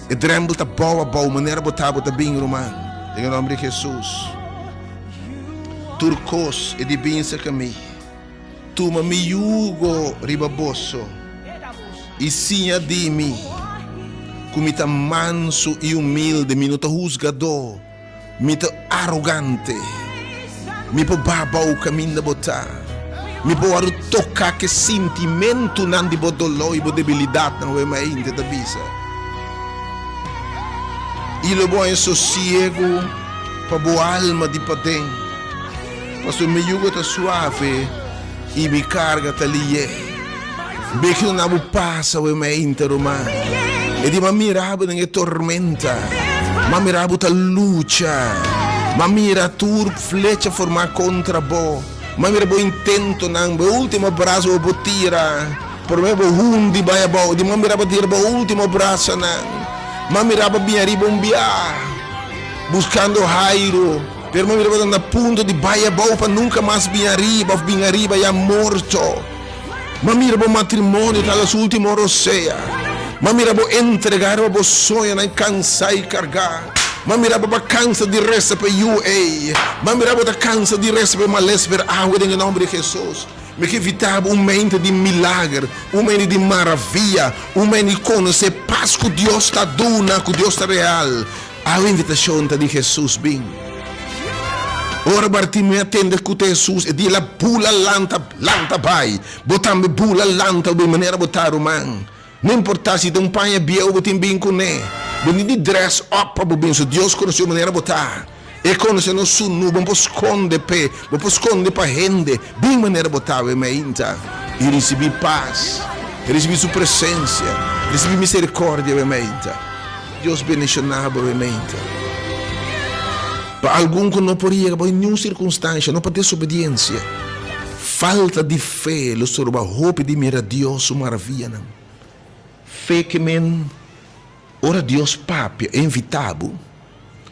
S1: E drempel ta bou a bou, manera bo ta, bo ta bin, ruman. Den e nomber di Jesus. Tur kos e di bin serka mi. Tuma mi yugo riba boso i siña di mi, ku mi ta mansu i humilde, mi no ta husgadó. Mi ta arogante. Mi por baha bou kaminda bo ta. Mi por wòrdu toká ku e sintimentunan di bo doló i bo debilidatnan, wei mainta ta bisa. I lo bo haña sosiegu pa bo alma di paden, pasobra mi yugo ta suave i mi karga ta lié. Beki na bo pasa we mainta ruman. E di m'a mira bo den e tormenta. M'a mira bo ta lucha. M'a mira tur flecha formá kontra bo. M'a mira bo intentonan, bo ultimo brasa bo por tira. Promé bo hundi bai abou. Di m'a mira bo tira bo ultimo brasanan. M'a mira bo bin ariba un bia, buskando hairu. Pero m'a mira bo ta na punto di bai abou pa nunka mas bin ariba òf bin ariba ya morto. M'a mira bo matrimonio ta la su ultimo rosea. M'a mira bo entrega riba bo soñonan kansa i kargá. M'a mira bo pa kansa di resa pa e yu ei. M'a mira bo ta kansa di resa pa e males pero awe den e nomber di Jesus mi ke invitá bo un mente di milager, un mente di maravia, un mente di konosé pas ku Dios ta duna, ku Dios ta real. Awe invitashon ta di Hesus, Bin. Ora Bartimeo a tende ku ta Hesus, e di el a bula lanta, lanta bai. Bo tambe bula lanta bo bin manera bo ta, ruman. No importa si ta un paña bieu bo tin bin kuné. Bo tin di dress up pa bo bin, so Dios konosé bo manera bo ta. E konosé nos sunú, bo no por skonde p'e, bo por skonde pa hende. Bin manera bo ta awe mainta i risibí pas, risibí su presensia, risibí miserikordia awe mainta. Dios bendishoná bo obviamente. Pa algun ku no por yega bo niun sirkunstansha, no pa desobediensia, falta di fe lo stroba hopi di mira Dios su maravianan. Fe ke men ora Dios papia e invitá bo,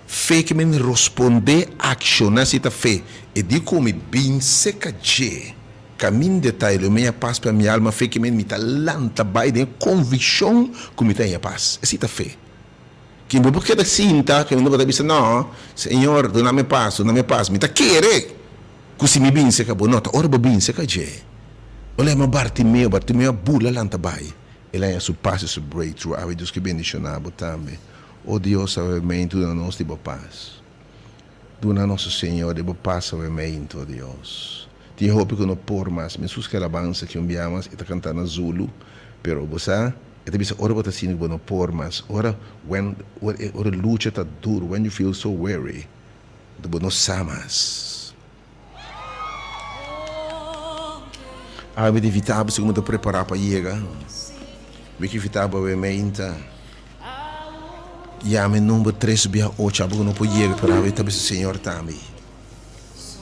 S1: fe ke men rospondé, akshoná si ta fe. E di ku mi bin seka dje. Kaminda ta e lo mi haña pas pa mi alma fe ke men mi ta lanta bai den e konvikshon ku mi ta haña pas. Esei ta fe. Ken bo por keda sinta kaminda bo ta bisa, No, Señor, duna mi pas, duna mi pas. Mi ta kere ku si mi binse ka bo. No, ta ora bo binse ka dje. Bo lema Bartimeo, Bartimeo a bula lanta bai. El a haña su pas i su breakthrough. Awe Dios ke bendishoná bo tambe. O Dios, awe meintu duna nos di bo pas. Duna nos, o Señor, di bo pas awe meintu, o Dios. Tin hopi ku no por mas. Mi sus ke alabansa ki un bia mas e ta kanta na Zulu, pero bo sa, e ta bisa ora bo ta sinti ku bo no por mas, ora when ora e ora lucha ta duru, when you feel so weary, anto bo no sa mas. Awe mi ta invita bo si ku bo ta prepara pa yega. Mi ke invita bo awe meinta. Yama e number tres bia ocho, abo ku no por yega, pero awe ta bisa Señor tambe.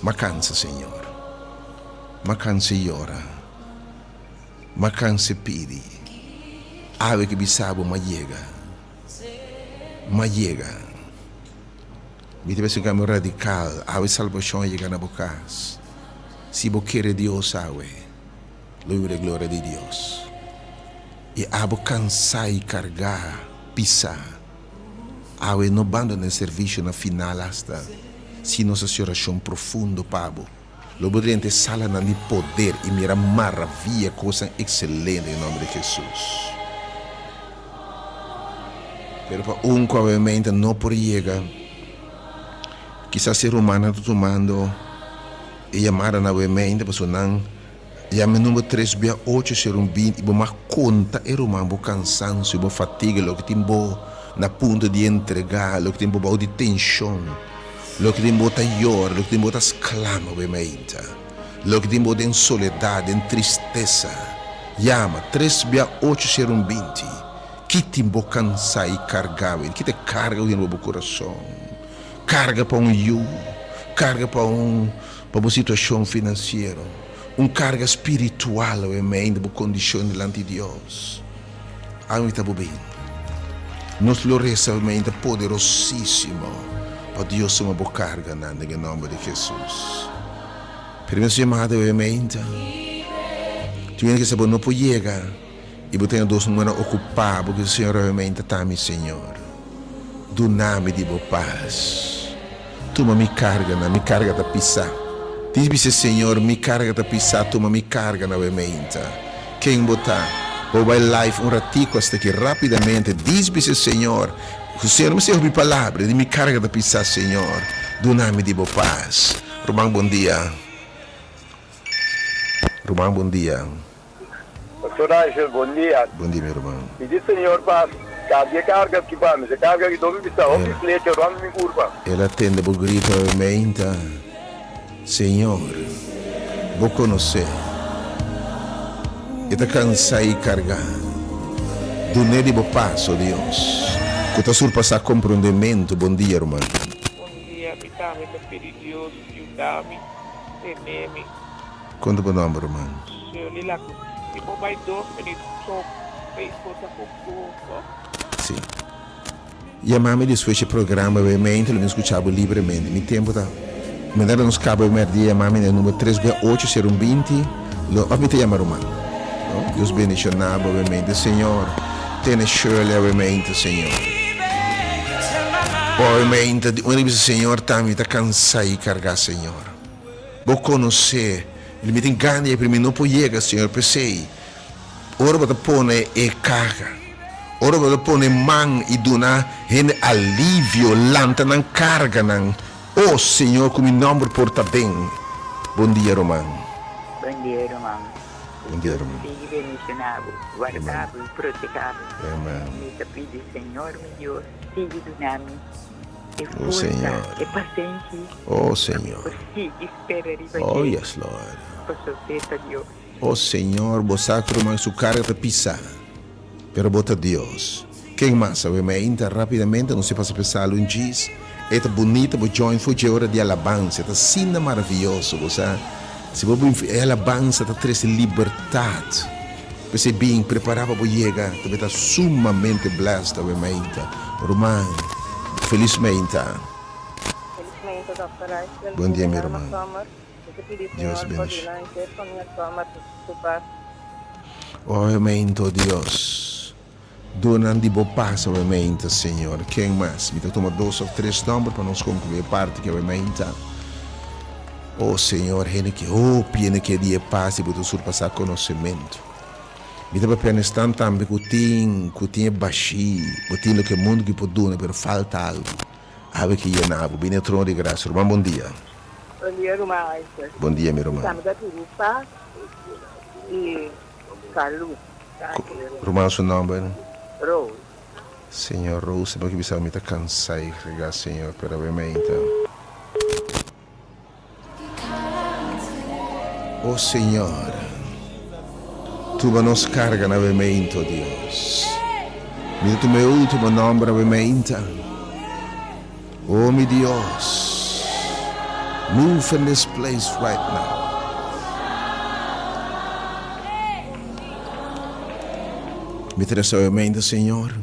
S1: M'a cansa, Señor. M'a cansa yora. M'a cansa pidi. Awe ki bisa bo m'a yega. M'a yega. Mi ta bisa un cambio radical. Awe salbacion a yega na bo cas. Si bo kere Dios awe, lo mira e gloria di Dios. I abo cansa i carga, pisa. Awe no bandona e servisio na final asta si nos hasi orashon profundo pa bo. Lo bo drenta e salanan di poder i mira maravia, kosnan ekselente den nomber di Hesus. Pero pa un ku awemente no por yega, kisas e rumannan ta tumando e yamadanan awemente pasobra nan Yama e number tres bia ocho ser un binti i bo mag konta e ruman bo kansansio, bo fatiga, loke tin bo na punto di entregá, loke tin bo bou di tenshon, loke tin bo ta yora, loke tin bo ta sklama bo e mainta, loke tin bo den soledat, den tristesa. Yama tres bia ocho ser un binti. Ki tin bo kansá i kargá wende? Ki ta e karga ku tin riba bo kurason? Karga pa un yu, karga pa un pa bo situashon finansiero, un karga spiritual awe mei di bo kondishon dilanti Dios. Awe ta bo bin. Nos lo resa awe mei ta poderosísimo pa Dios tuma bo karganan den e nòmber di Hesus. Pero nos yamada awe mei ta, Tin hende ke sa bo no por yega i bo tene dos muhernan okupá, bo bisa Señor awe mei ta ta mi Señor. Duna mi di bo pas. Tuma mi karganan, mi karga ta pisá. Dis bisa Señor, mi karga ta pisá, tuma mi karganan awe meinta. Ken bo ta? Bo bai live un ratico hasta aki rapidamente. Dis bisa Señor, Señor mi sa hopi palabra di mi karga ta pisá, Señor, duna mi di bo pas. Ruman bon dia. Ruman bon dia.
S3: Pastor Angel, bon dia.
S1: Bon dia mi ruman.
S3: Pidi Señor pa cambia e carga aki pa mi. E carga aki dor mi bisa hopi flecha rond mi curpa.
S1: El a tende bo grito awe meinta, Señor, bo conoce. E ta cansa i carga. Dun'é di bo pas, o Dios, cu ta surpasa comprondemento. Bon dia, ruman.
S4: Bon dia, mi tambe ta pidi Dios yuda mi, tene mi.
S1: Konta bo nomber ruman.
S4: Shirley la cu si bo bay dos minuut so Facebook ta cu gusto.
S1: Si. Yama mi despues e programa wei mente lo mi scucha bo libremente. Mi tempo ta manera nos caba e merdia yama mi na e numero tres bia ocho sero un binti lo of mi ta yama ruman. No? Dios bendiciona bo wei mente Señor tene Shirley awe mente Señor. Awe mente di un bisa Señor ta mi ta cansa y carga Señor. Bo konosé. Mi tin gana di pero mi no por yega, Señor. P'esei, ora bo ta pone e karga, ora bo ta pone man i duna hende alivio, lanta nan karganan, o Señor, ku mi nòmber por ta den. Bon dia, ruman.
S5: Bon dia, ruman.
S1: Bon dia, ruman.
S5: Dios sigui bendishoná bo, warda bo i protehá bo.
S1: Amen.
S5: Mi ta pidi Señor mi Dios sigui duna mi E
S1: Oh
S5: forsa,
S1: Señor.
S5: e pasenshi
S1: Oh Señor.
S5: pa sigui spera riba
S1: Oh
S5: dje,
S1: yes Lord.
S5: pasobra e ta Dios.
S1: Oh Señor, bo sa cu ruman su carga ta pisa, pero bo ta Dios. Ken mas? Awe meinta rapidamente nos a pasa pa e sala un djis. E ta bunita bo join for dje ora di alabansa. E ta asina maravioso, bo sa. Si bo bin e alabansa ta trese libertat. P'esei bin prepara pa bo yega. Ta ta sumamente blessed awe meinta. Ruman, felis meinta.
S6: Felis meinta Dòkter Ruysdael.
S1: Bon dia mi ruman. Dios bendici. Awe meinta, oh Dios. Duna nan di bo pas awe meinta, Señor. Ken mas? Mi ta tuma dos of tres nomber pa nos conclui e parti ki awe meinta. Oh, Señor, hende ki hopi hende ke di e pas di bo ta surpasa conocemento. Mi ta papia nesnan tambe cu tin, cu tin e bashi, bo tin loke mundo ki por duna, pero falta algo. Awe ki yena bo. Bini e trono di gracia. Ruman, bon dia.
S6: Bon dia, ruman Isaac.
S1: Bon dia, mi ruman.
S6: Mi ta pidi pas y salud.
S1: Ruman su nomber?
S6: Rose.
S1: Señor Rose, bo ke bisa mi ta cansa y rega Señor, pero awe meinta. Oh Señor, tuma nos carga na awe meinta, oh Dios. Mi ta tuma e ultimo nomber awe meinta. Oh mi Dios, move in this place right now. Mi ta resa obviamente, Señor,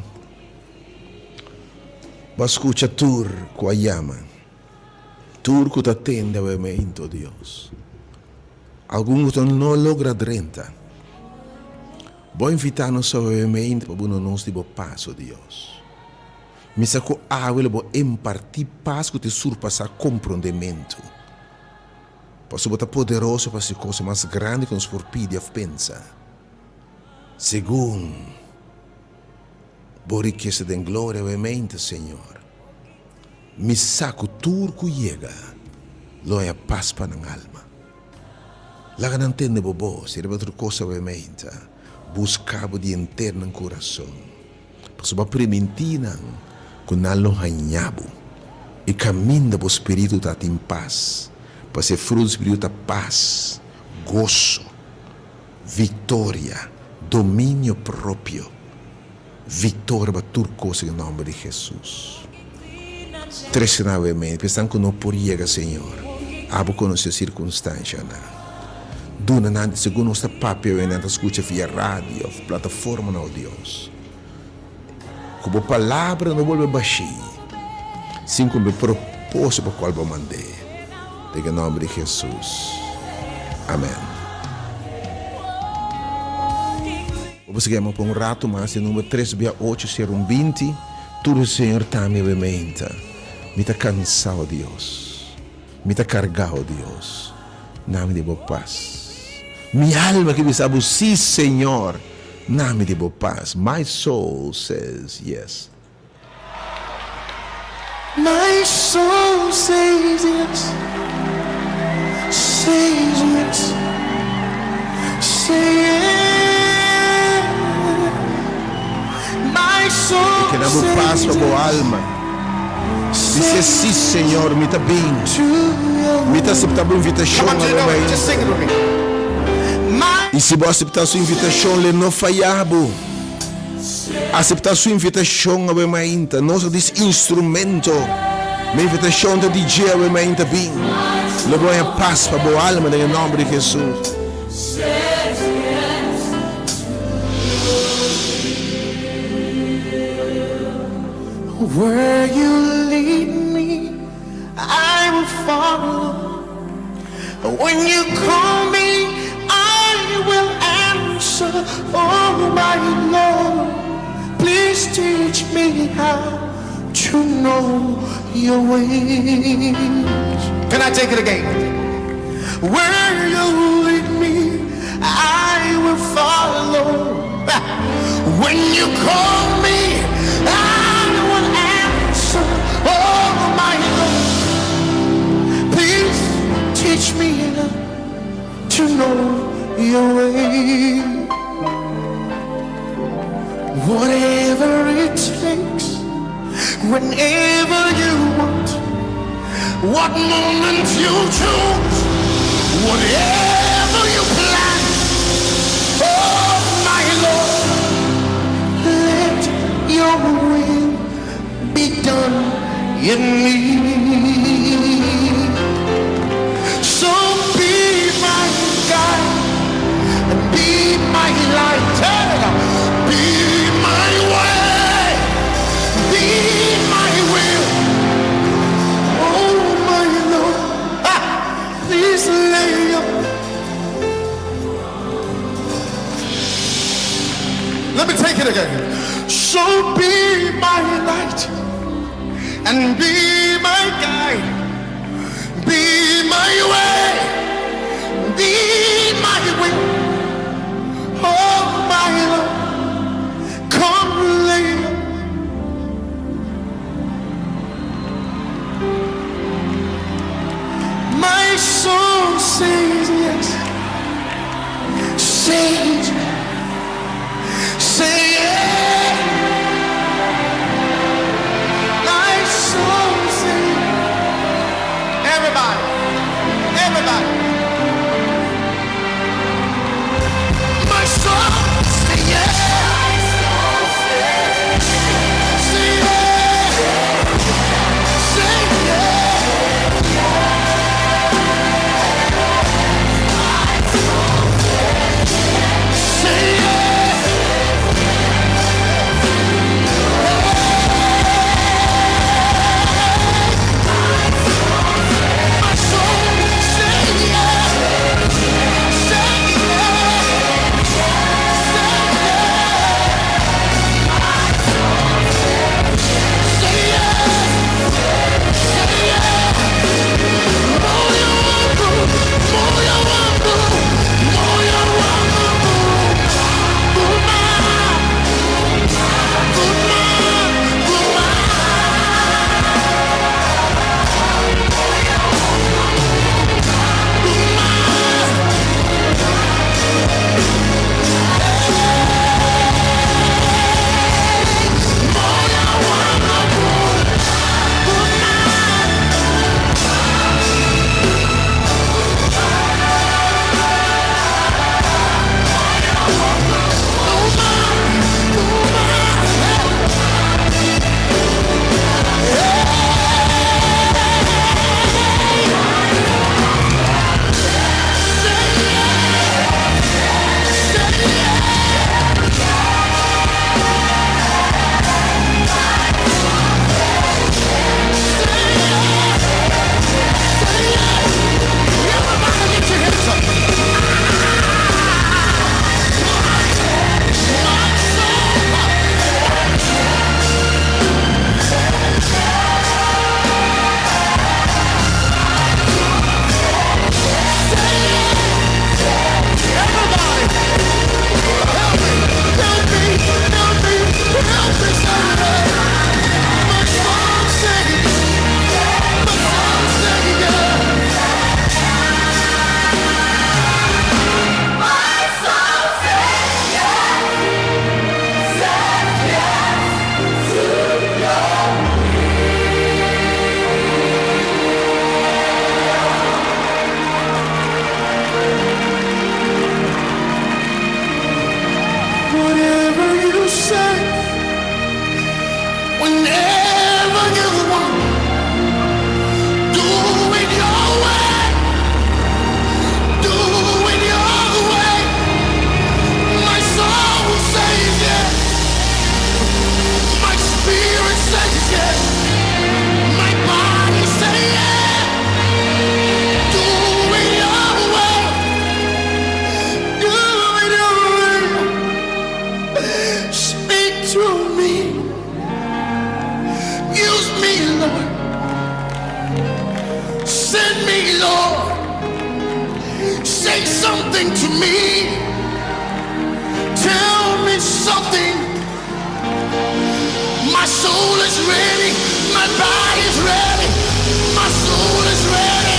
S1: bo a scucha tur cu a yama, tur cu ta tende obviamente, oh Dios. Algun cu ta no logra drenta, bo a invita nos obviamente pa bo duna nos di bo pas, oh Dios. Mi sa ku awe lo bo impartí pas ku ta surpasá komprondementu. Pasobra bo ta poderoso pa hasi kos mas grandi ku nos por pidi òf pensa, segun Bo rikesa den gloria obviamente, Señor. Mi sa ku tur ku yega lo haña pas pa nan alma. Laga nan tende Bo bos i riba tur kos obviamente, buska Bo di henter nan kurason. Pasobra bo a primintí nan ku nan lo haña bo, i kaminda bo spiritu ta tin pas, pasobra e fruto di spiritu ta pas, goso, viktoria, dominio propio, viktoria riba tur kos den e nòmber di Hesus. Trese nan awe mei, pa esnan ku no por yega, Señor, abo konosé sirkunstanshanan. Duna nan, segun nos ta papia awe, nan ta skucha via radio òf plataformanan, o Dios. Ku bo palabra no bolbe bashí sin kumpli propósito pa kual bo a mand'é. Den e nòmber di Hesus. Amèn. Bo por sigui ama pa un ratu mas den number tres bia ocho sero un binti. Tur Señor ta mi bementa. Mi ta kansá, o Dios. Mi ta kargá, o Dios. Nami di bo pas. Mi alma ke bisa bo, Sí, Señor, nami di bo pas. My soul says yes.
S7: My soul says yes, says yes, say yes. My
S1: E
S7: soul
S1: ke na bo pas
S7: says
S1: pa bo
S7: yes.
S1: alma. Bis'é, Sí, Señor, mi ta bin. Mi ta aseptá bo invitashon, awe mainta. I si bo aseptá su invitashon, l'e no fayá bo. Aseptá su invitashon, awe mainta. Nos ta dis instrumento. Mi invitashon ta di dje, awe mainta, bin. Lo bo haña pas pa bo alma den e nòmber di Hesus.
S7: Where you lead me I will follow When you call me I will answer Oh my Lord please teach me how to know your ways Can I take it again? Where you lead me I will follow When you call me I will answer Oh my Lord Please teach me to know your way Whatever it takes Whenever you want What moment you choose Whatever you plan Oh my Lord Let. your will be done in me. So be my guide and be my light. Hey, Be my way. Be my will. Oh my Lord. Ah, please lay your Let me take it again. So be my light and be my guide. Be my way. Be my will. Oh my Lord. Come lay My soul says yes. Says, say yes. My soul says, everybody, everybody. My soul say yes. Say yes. Say yes. Say yes. My soul say yes. Say yes. Say yes. Say yes. Say yes. Moyo wangu, moyo wangu, moyo wangu, vuma, vuma, vuma. Everybody lift your hands up. My soul. Everybody, help me, help me, help me, help me, say My soul say, my soul say yeah.
S2: My soul says yes, says yes to your
S7: Whatever you say, whenever you want, do it your way, do it your way. My soul will say yes, my spirit says yes, my body say yes. Do it your way, do it your way. Speak to me. Use me, Lord. Send me, Lord. Say something to me. Tell me something. My soul is ready. My body's ready. My soul is ready.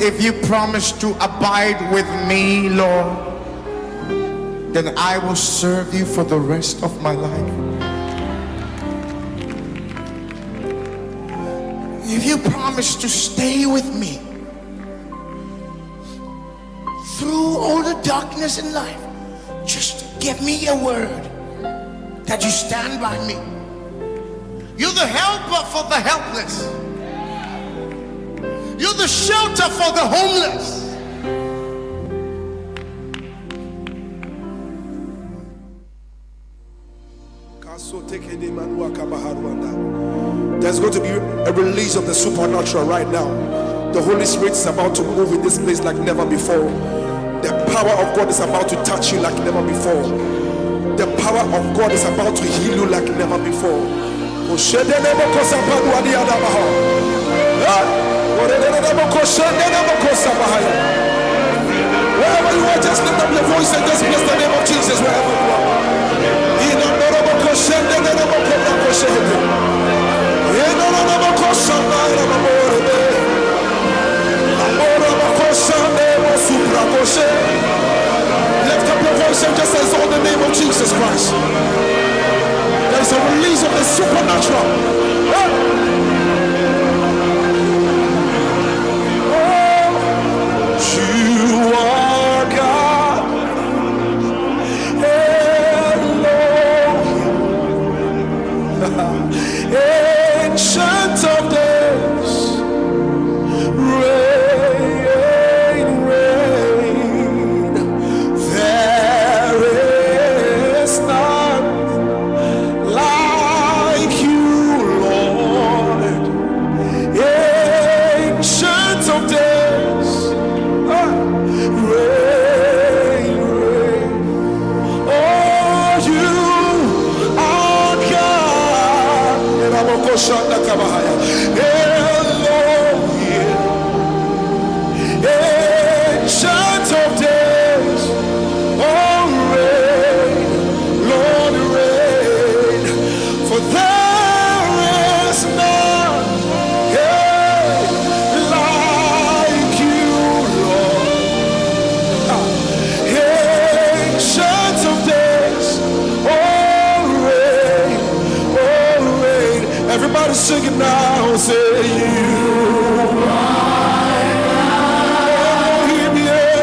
S7: If you promise to abide with me, Lord, then I will serve you for the rest of my life. If you promise to stay with me through all the darkness in life, just give me a word that you stand by me. You're the helper for the helpless. You're the shelter for the homeless.
S8: There's going to be a release of the supernatural right now. The Holy Spirit is about to move in this place like never before. The power of God is about to touch you like never before. The power of God is about to heal you like never before. Wherever you are, just lift up your voice and just bless the name of Jesus wherever you are. Lift up your voice and just exalt the name of Jesus Christ. There is a release of the supernatural. Oh, you are God. Elohim. Ancient of days. Reign, reign. There is none like you, Lord. Ancient of days. Reign, reign. Oh, you are God. Elohim. Ancient of days. Oh, reign, Lord, reign. For there is none, yeah, like you, Lord. Ancient of days, oh, reign, oh, reign. Everybody sing it now, say you are Elohim, yeah.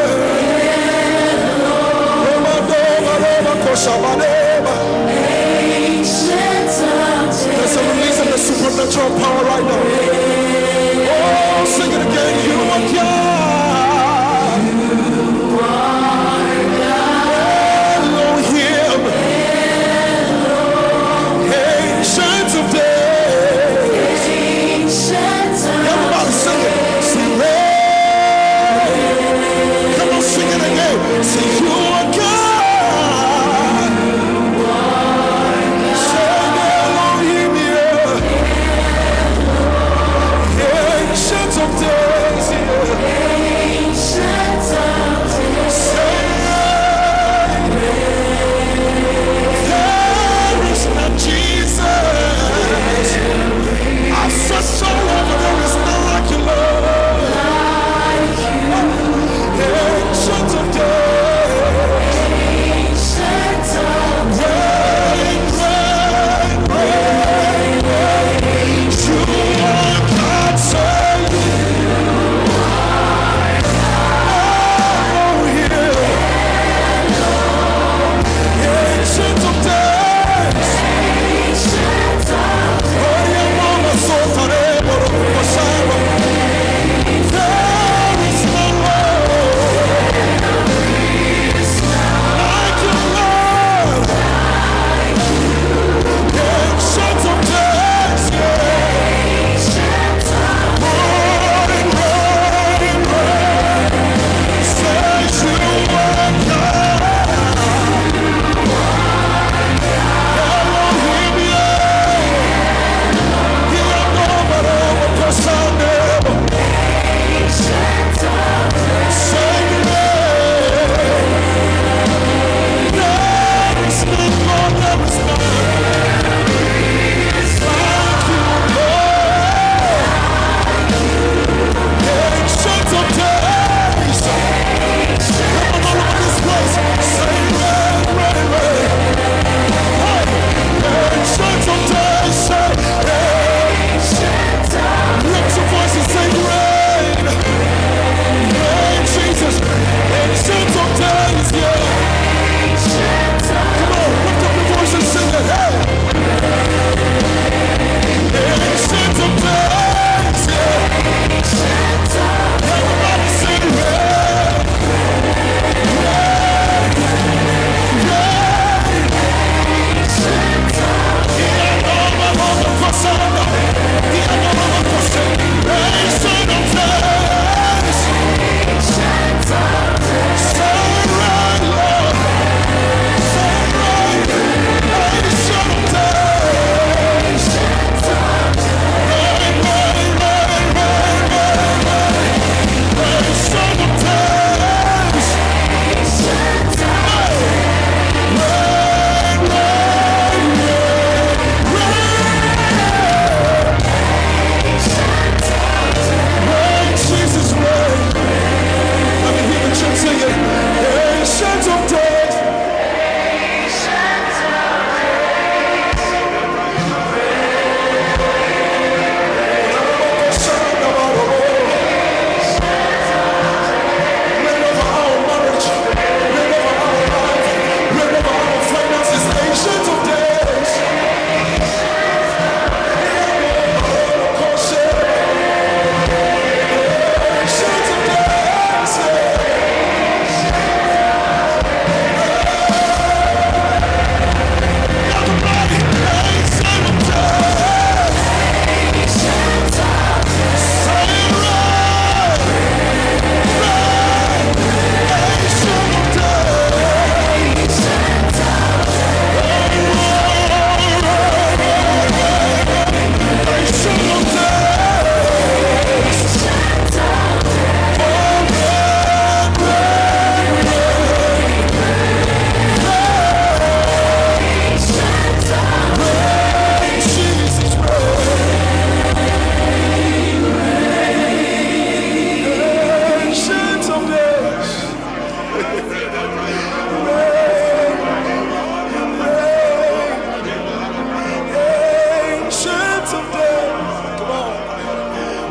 S8: There's a release of the supernatural power right now. Oh, sing it again. You are God. Elohim. Ancient of days.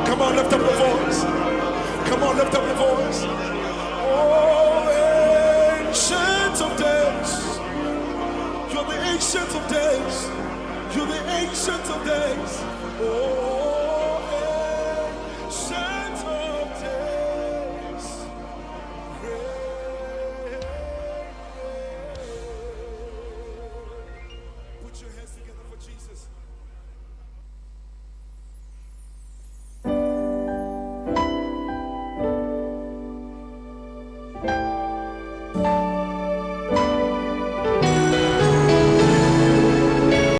S8: Come on, lift up your voice. Come on, lift up your voice. Oh, ancient of days. You're the ancient of days. You're the ancient of days. Oh.